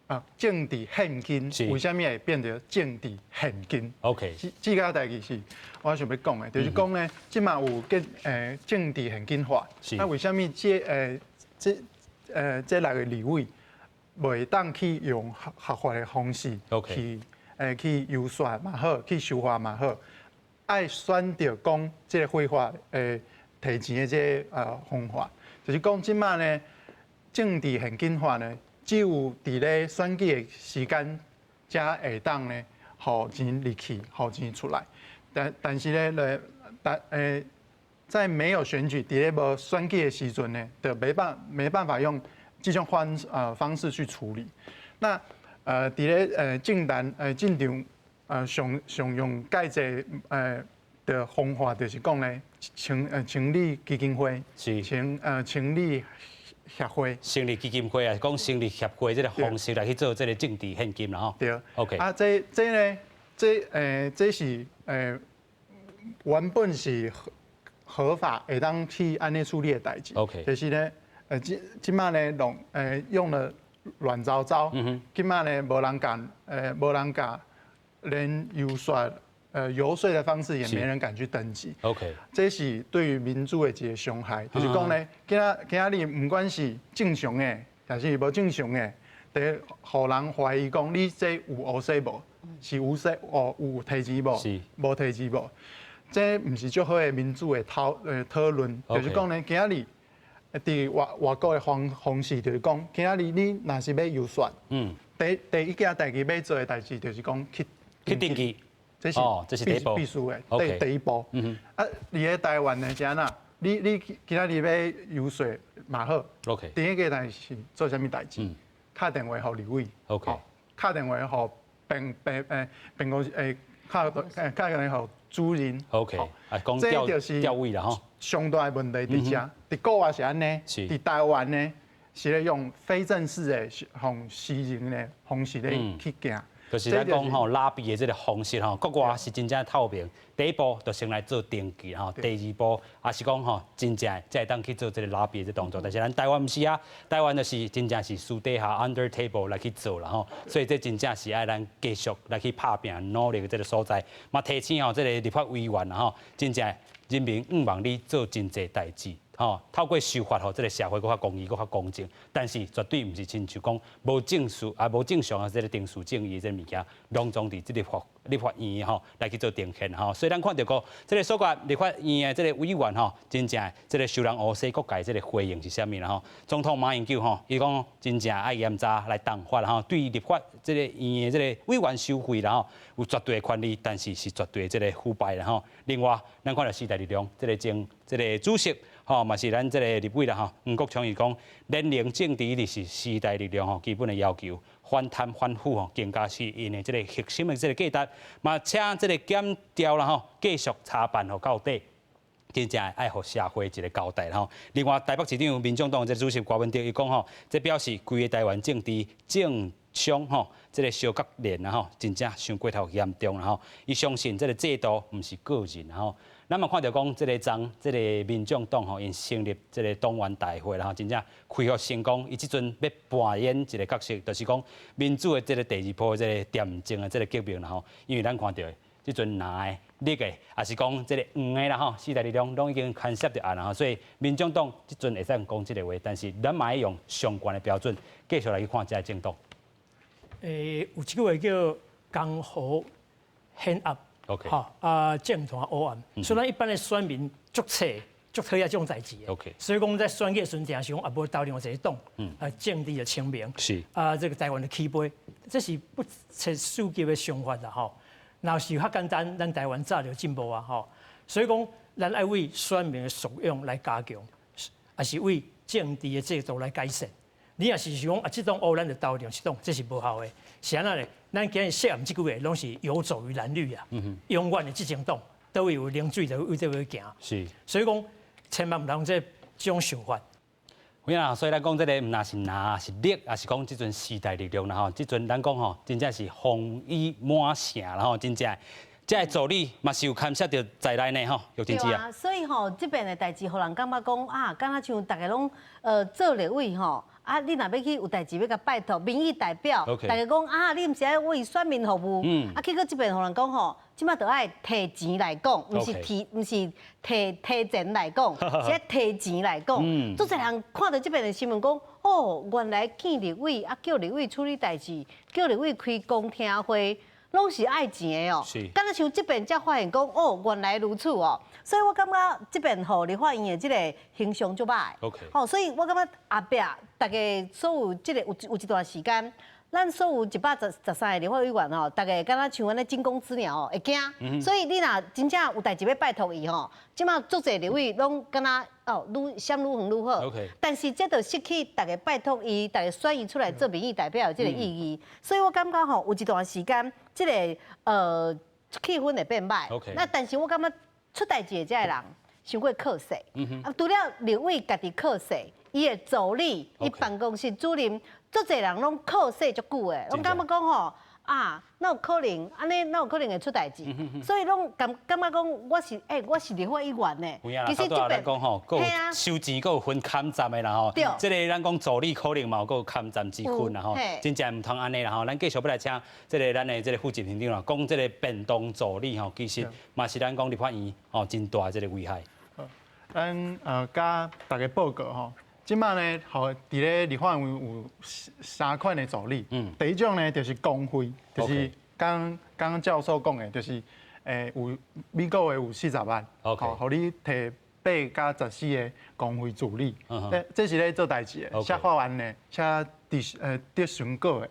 S3: 啊？政治獻金為啥物會變成政治現金
S1: ？OK，
S3: 這個代誌是我想欲講的，就是講呢，這馬有結政治獻金法，那為啥物這六個立委袂當去用合法的方式去遊說嘛好，去修法嘛好，愛選擇講這個非法提錢的這個方法，就是講這馬呢政治獻金法呢，只有佇咧選舉的時間才會當呢，予錢入去，予錢出來。但是呢，但在沒有選舉，佇咧無選舉的時陣呢，就沒辦法用這種方式去處理。那佇咧政壇政場常用蓋濟的方法，就是講呢，成立基金會，成立協會，
S1: 成立基金會啊，講成立協會這個方式來去做這個政治獻金啦吼。
S3: 對
S1: ，OK。
S3: 啊，這呢，這是原本是合法會當去按呢處理的代誌。
S1: OK。
S3: 就是呢，這這馬呢，弄用了亂糟糟，這馬呢無人敢，無人敢，連遊說的方式也沒人敢去登記。
S1: OK，
S3: 這是對於民主的一個傷害。就是講呢，今仔日毋管是正常的，抑是無正常的，佇予人懷疑講你這有烏洗無？是有洗哦，有提錢無？無提錢無？這毋是足好的民主的討論。就是講呢，今仔日佇外國的方式，就是講，今仔日你若是欲遊說，第一件代誌欲做的代誌，就是講去
S1: 去登記。
S3: 這是
S1: 這是第一步
S3: 必須的，第一步。啊，佇咧台灣呢是按怎？你今仔日欲遊說嘛好。 第一個代誌是做啥物代誌？敲電話予立委。敲電話予辦公室敲電話予主任。
S1: OK。啊，講
S3: 這
S1: 調位啦吼。
S3: 上大的問題佇遮，佇國外是按呢，佇台灣呢是咧用非正式的、用私人的方式咧去行。
S1: 就是咱講吼，拉比的這個方式吼，國外是真正透明。第一步就先來做登記吼，第二步也是講吼，真正才會當去做這個拉比的這動作。但是咱台灣毋是啊，台灣就是真正是私底下 under table 來去做啦吼，所以這真正是愛咱繼續來去拍拚努力的這個所在。嘛提醒吼，這個立法委員吼，真正人民向望你做真濟代誌。吼，透過修法，予這個社會閣較公義、閣較公正，但是絕對毋是親像講無正序啊、無正常的這個程序正義的這個物件，攏總佇這個立法院吼來去做呈現吼。所以咱看著講，這個所謂立法院的這個委員吼，真正這個受人烏洗各界這個回應是啥物啦吼？總統馬英九吼，伊講真正愛嚴查來重罰吼，對立法這個院的這個委員收費啦吼，有絕對的權利，但是是絕對的這個腐敗啦吼。另外，咱看著時代力量這個前這個主席。吼，嘛是咱這個立委啦吼，黃國昌伊講，廉能政治就是時代力量吼基本的要求，反貪反腐吼，更加是𪜶的這個核心的這個價值。嘛，請這個檢調啦吼，繼續查辦予到底，真正愛予社會一個交代吼。另外，台北市長民眾黨這個主席柯文哲伊講吼，這表示規個台灣政治政商吼，這個相角連啦吼，真正傷過頭嚴重啦吼。伊相信這個制度毋是個人吼。咱嘛看著講，這個昨這個民眾黨吼，𪜶成立這個黨員大會啦吼，真正開學成功。伊這陣欲扮演一個角色，就是講民主的這個第二波這個奠政的這個革命啦吼。因為咱看著這陣藍的、綠的，抑是講這个黃的啦吼，時代力量攏已經牽涉著案啦吼，所以民眾黨這陣會使講這个話，但是咱嘛愛用相關的標準繼續來去看這个政黨。
S4: 有一句話叫江河顯暗， 吼啊，政壇黑暗，所以咱一般的選民足冊足討厭這種代誌的。 所以講在選舉的時陣，定是講啊，無投任何一個黨，啊，政治就清明，啊，這个台灣就起飛，這是不切實際的想法啦吼。若是較簡單，咱台灣早就進步啊吼。所以講，咱愛為選民的素養來加強，抑是為政治的制度來改善。你若是想講啊，這黨烏，咱就投另一黨，這是無效的。是按怎咧？咱今日涉案這句話，攏是游走於藍綠啊，永遠的執政黨，佗位有冷水就為佗位行。所以講，千萬毋通這種想法。
S1: 有影，所以咱講這个毋但是藍是綠，抑是講這陣時代力量啦吼。這陣咱講吼，真正是風雨滿城啦吼，真正。這个助理嘛是有牽涉著在內呢吼，玉珍姊
S2: 啊。所以吼，這邊的代誌，予人感覺講啊，敢若像逐家攏做立委吼，啊，你若欲去有代誌欲共拜託民意代表，逐家講啊，你毋是愛為選民服務，啊，結果這邊予人講吼，這擺著愛提錢來講，毋是提，毋是提提錢來講，是愛提錢來講。足濟人看著這邊的新聞講，哦，原來見立委啊，叫立委處理代誌，叫立委開公聽會。攏是愛錢的哦，敢若像這邊才發現講，哦，原來如此哦，所以我感覺這邊予立法院的這个形象足歹。 吼，所以我感覺後壁逐家所有這个有一段時間，咱所有113個立法委員吼，逐家敢若像按呢驚弓之鳥哦，會驚。所以你若真正有代誌欲拜託伊吼，這馬足濟立委攏敢若哦，愈閃愈遠愈好。但是這就失去逐家拜託伊，逐家選伊出來做民意代表的這个意義。所以我感覺吼，有一段時間，這个氣氛會變歹。那但是我感覺出代誌的這个人傷過靠勢。啊，除了立委家己靠勢，伊的助理、伊辦公室主任，足濟人攏靠勢足久的，攏感覺講吼啊，哪有可能？按呢哪有可能會出代誌？所以攏感感覺講我是欸，我是立法委員呢。
S1: 其實這邊講吼，閣有收錢，閣有分崁站的啦吼。這个咱講助理可能嘛有閣有崁站之分啦吼。真正毋通按呢啦吼。咱繼續欲來請這个咱的這个副執行長啦，講這个變動助理吼，其實嘛是咱講立法院吼真大的這个危害。
S3: 咱佮大家報告吼。這擺呢，予佇咧立法院有三款的助理。第一種呢，就是公費，就是剛剛教授講的，就是有每個月有40萬，予你提8加14個公費助理。這是咧做代誌的，寫法案的，寫質詢稿的。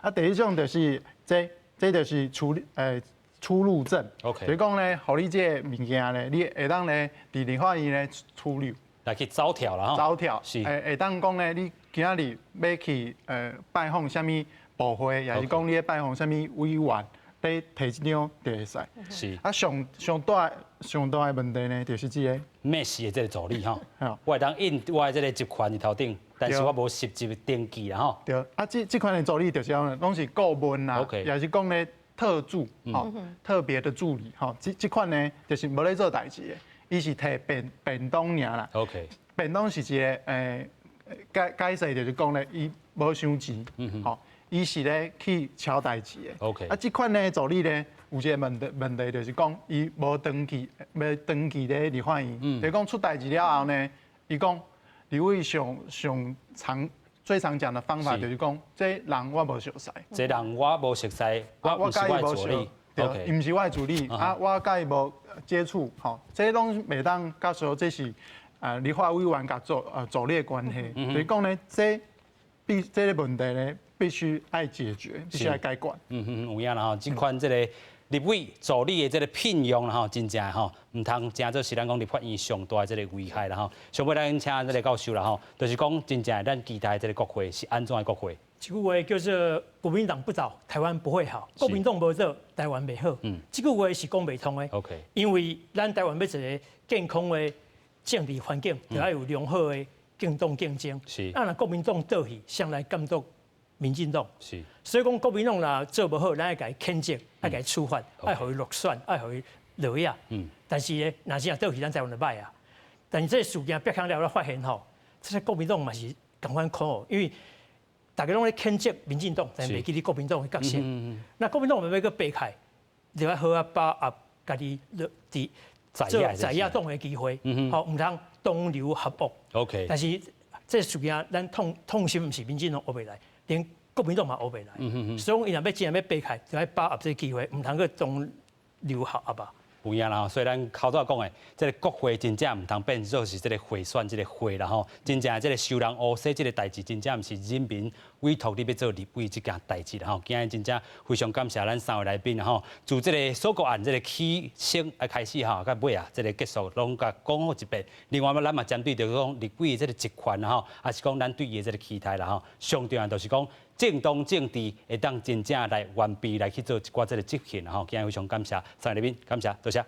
S3: 啊，第二種就是這，這就是處理出入證。就是講呢，予你這个物件呢，你會當咧佇立法院咧出入。
S1: 來去走跳啦吼，
S3: 走跳是會會當講咧，你今仔日欲去拜訪啥物部會，抑是講你咧拜訪啥物委員，你提一張就會使。啊，上上大上大的問題呢，就是這个
S1: 咩事的這个助理吼，我會當印我的這个職權佇頭頂，但是我無實質登記啦吼。
S3: 對，啊，這這款的助理就是按呢，攏是顧問啦，抑是講咧特助，吼，特別的助理，吼，這這款呢就是無咧做代誌的。伊是提便便當爾啦。便當是一個解解釋就是講咧，伊無收錢，吼，伊是咧去敲代誌的。啊，這款呢助理咧有一個問題問題就是講，伊無登記，無登記咧立法院。就是講出代誌了後呢，伊講立委上上常最常講的方法就是講，這人我無熟似。
S1: 這人我無熟似，我毋是我的助理。
S3: 對，伊毋是我的助理，啊，我佮伊無接觸，吼，這攏袂當佮說這是立法委員佮助理的關係，就是講呢，這必這个問題呢，必須愛解決，必須愛解決。
S1: 嗯嗯，有影啦吼，這款這个立委助理的這个聘用啦吼，真正吼，毋通成做是咱講立法院上大的這个危害啦吼。上尾咱請這个教授啦吼，就是講真正咱期待這个國會是按怎的國會？
S4: 這句話叫做國民黨不倒，台灣不會好；國民黨無倒，台灣袂好。這句話是講袂通的。因為咱台灣欲一個健康的政治環境，就愛有良好的政黨競爭。啊，若國民黨倒去，誰來監督民進黨？所以講國民黨若做無好，咱愛共伊譴責，愛共伊處罰，愛予伊落選，愛予伊落呀。但是呢，若是若倒去，咱台灣就歹啊。但是這个事件煏空了，我發現吼，這个國民黨嘛是仝款苦哦，因為大家攏咧譴責民進黨，但袂記得國民黨的角色。那國民黨欲閣爬起來，就愛好好把握家己佇做在野黨的機會，吼，毋通同流合污。 但是這事件咱痛痛心，毋是民進黨學袂來，連國民黨嘛學袂來。所以伊若欲真正欲爬起來，就愛把握這個機會，毋通閣同流合污啊。
S1: 有影啦，所以咱頭拄仔講的，這個國會真正毋通變做是這個賄選這個會啦吼，真正這個收人烏洗這個代誌，真正毋是人民委託你欲做立委這件代誌啦吼。今日真正非常感謝咱三位來賓吼，自這個鎖國案這個起先啊開始吼，到尾啊這個結束，攏共講好一遍。另外嘛，咱嘛針對著講立委這個職權啦吼，抑是講咱對伊的這個期待啦吼，上重要就是講政黨政治會當真正來完備來去做一寡這個執行吼。今日非常感謝三位來賓，感謝，多謝。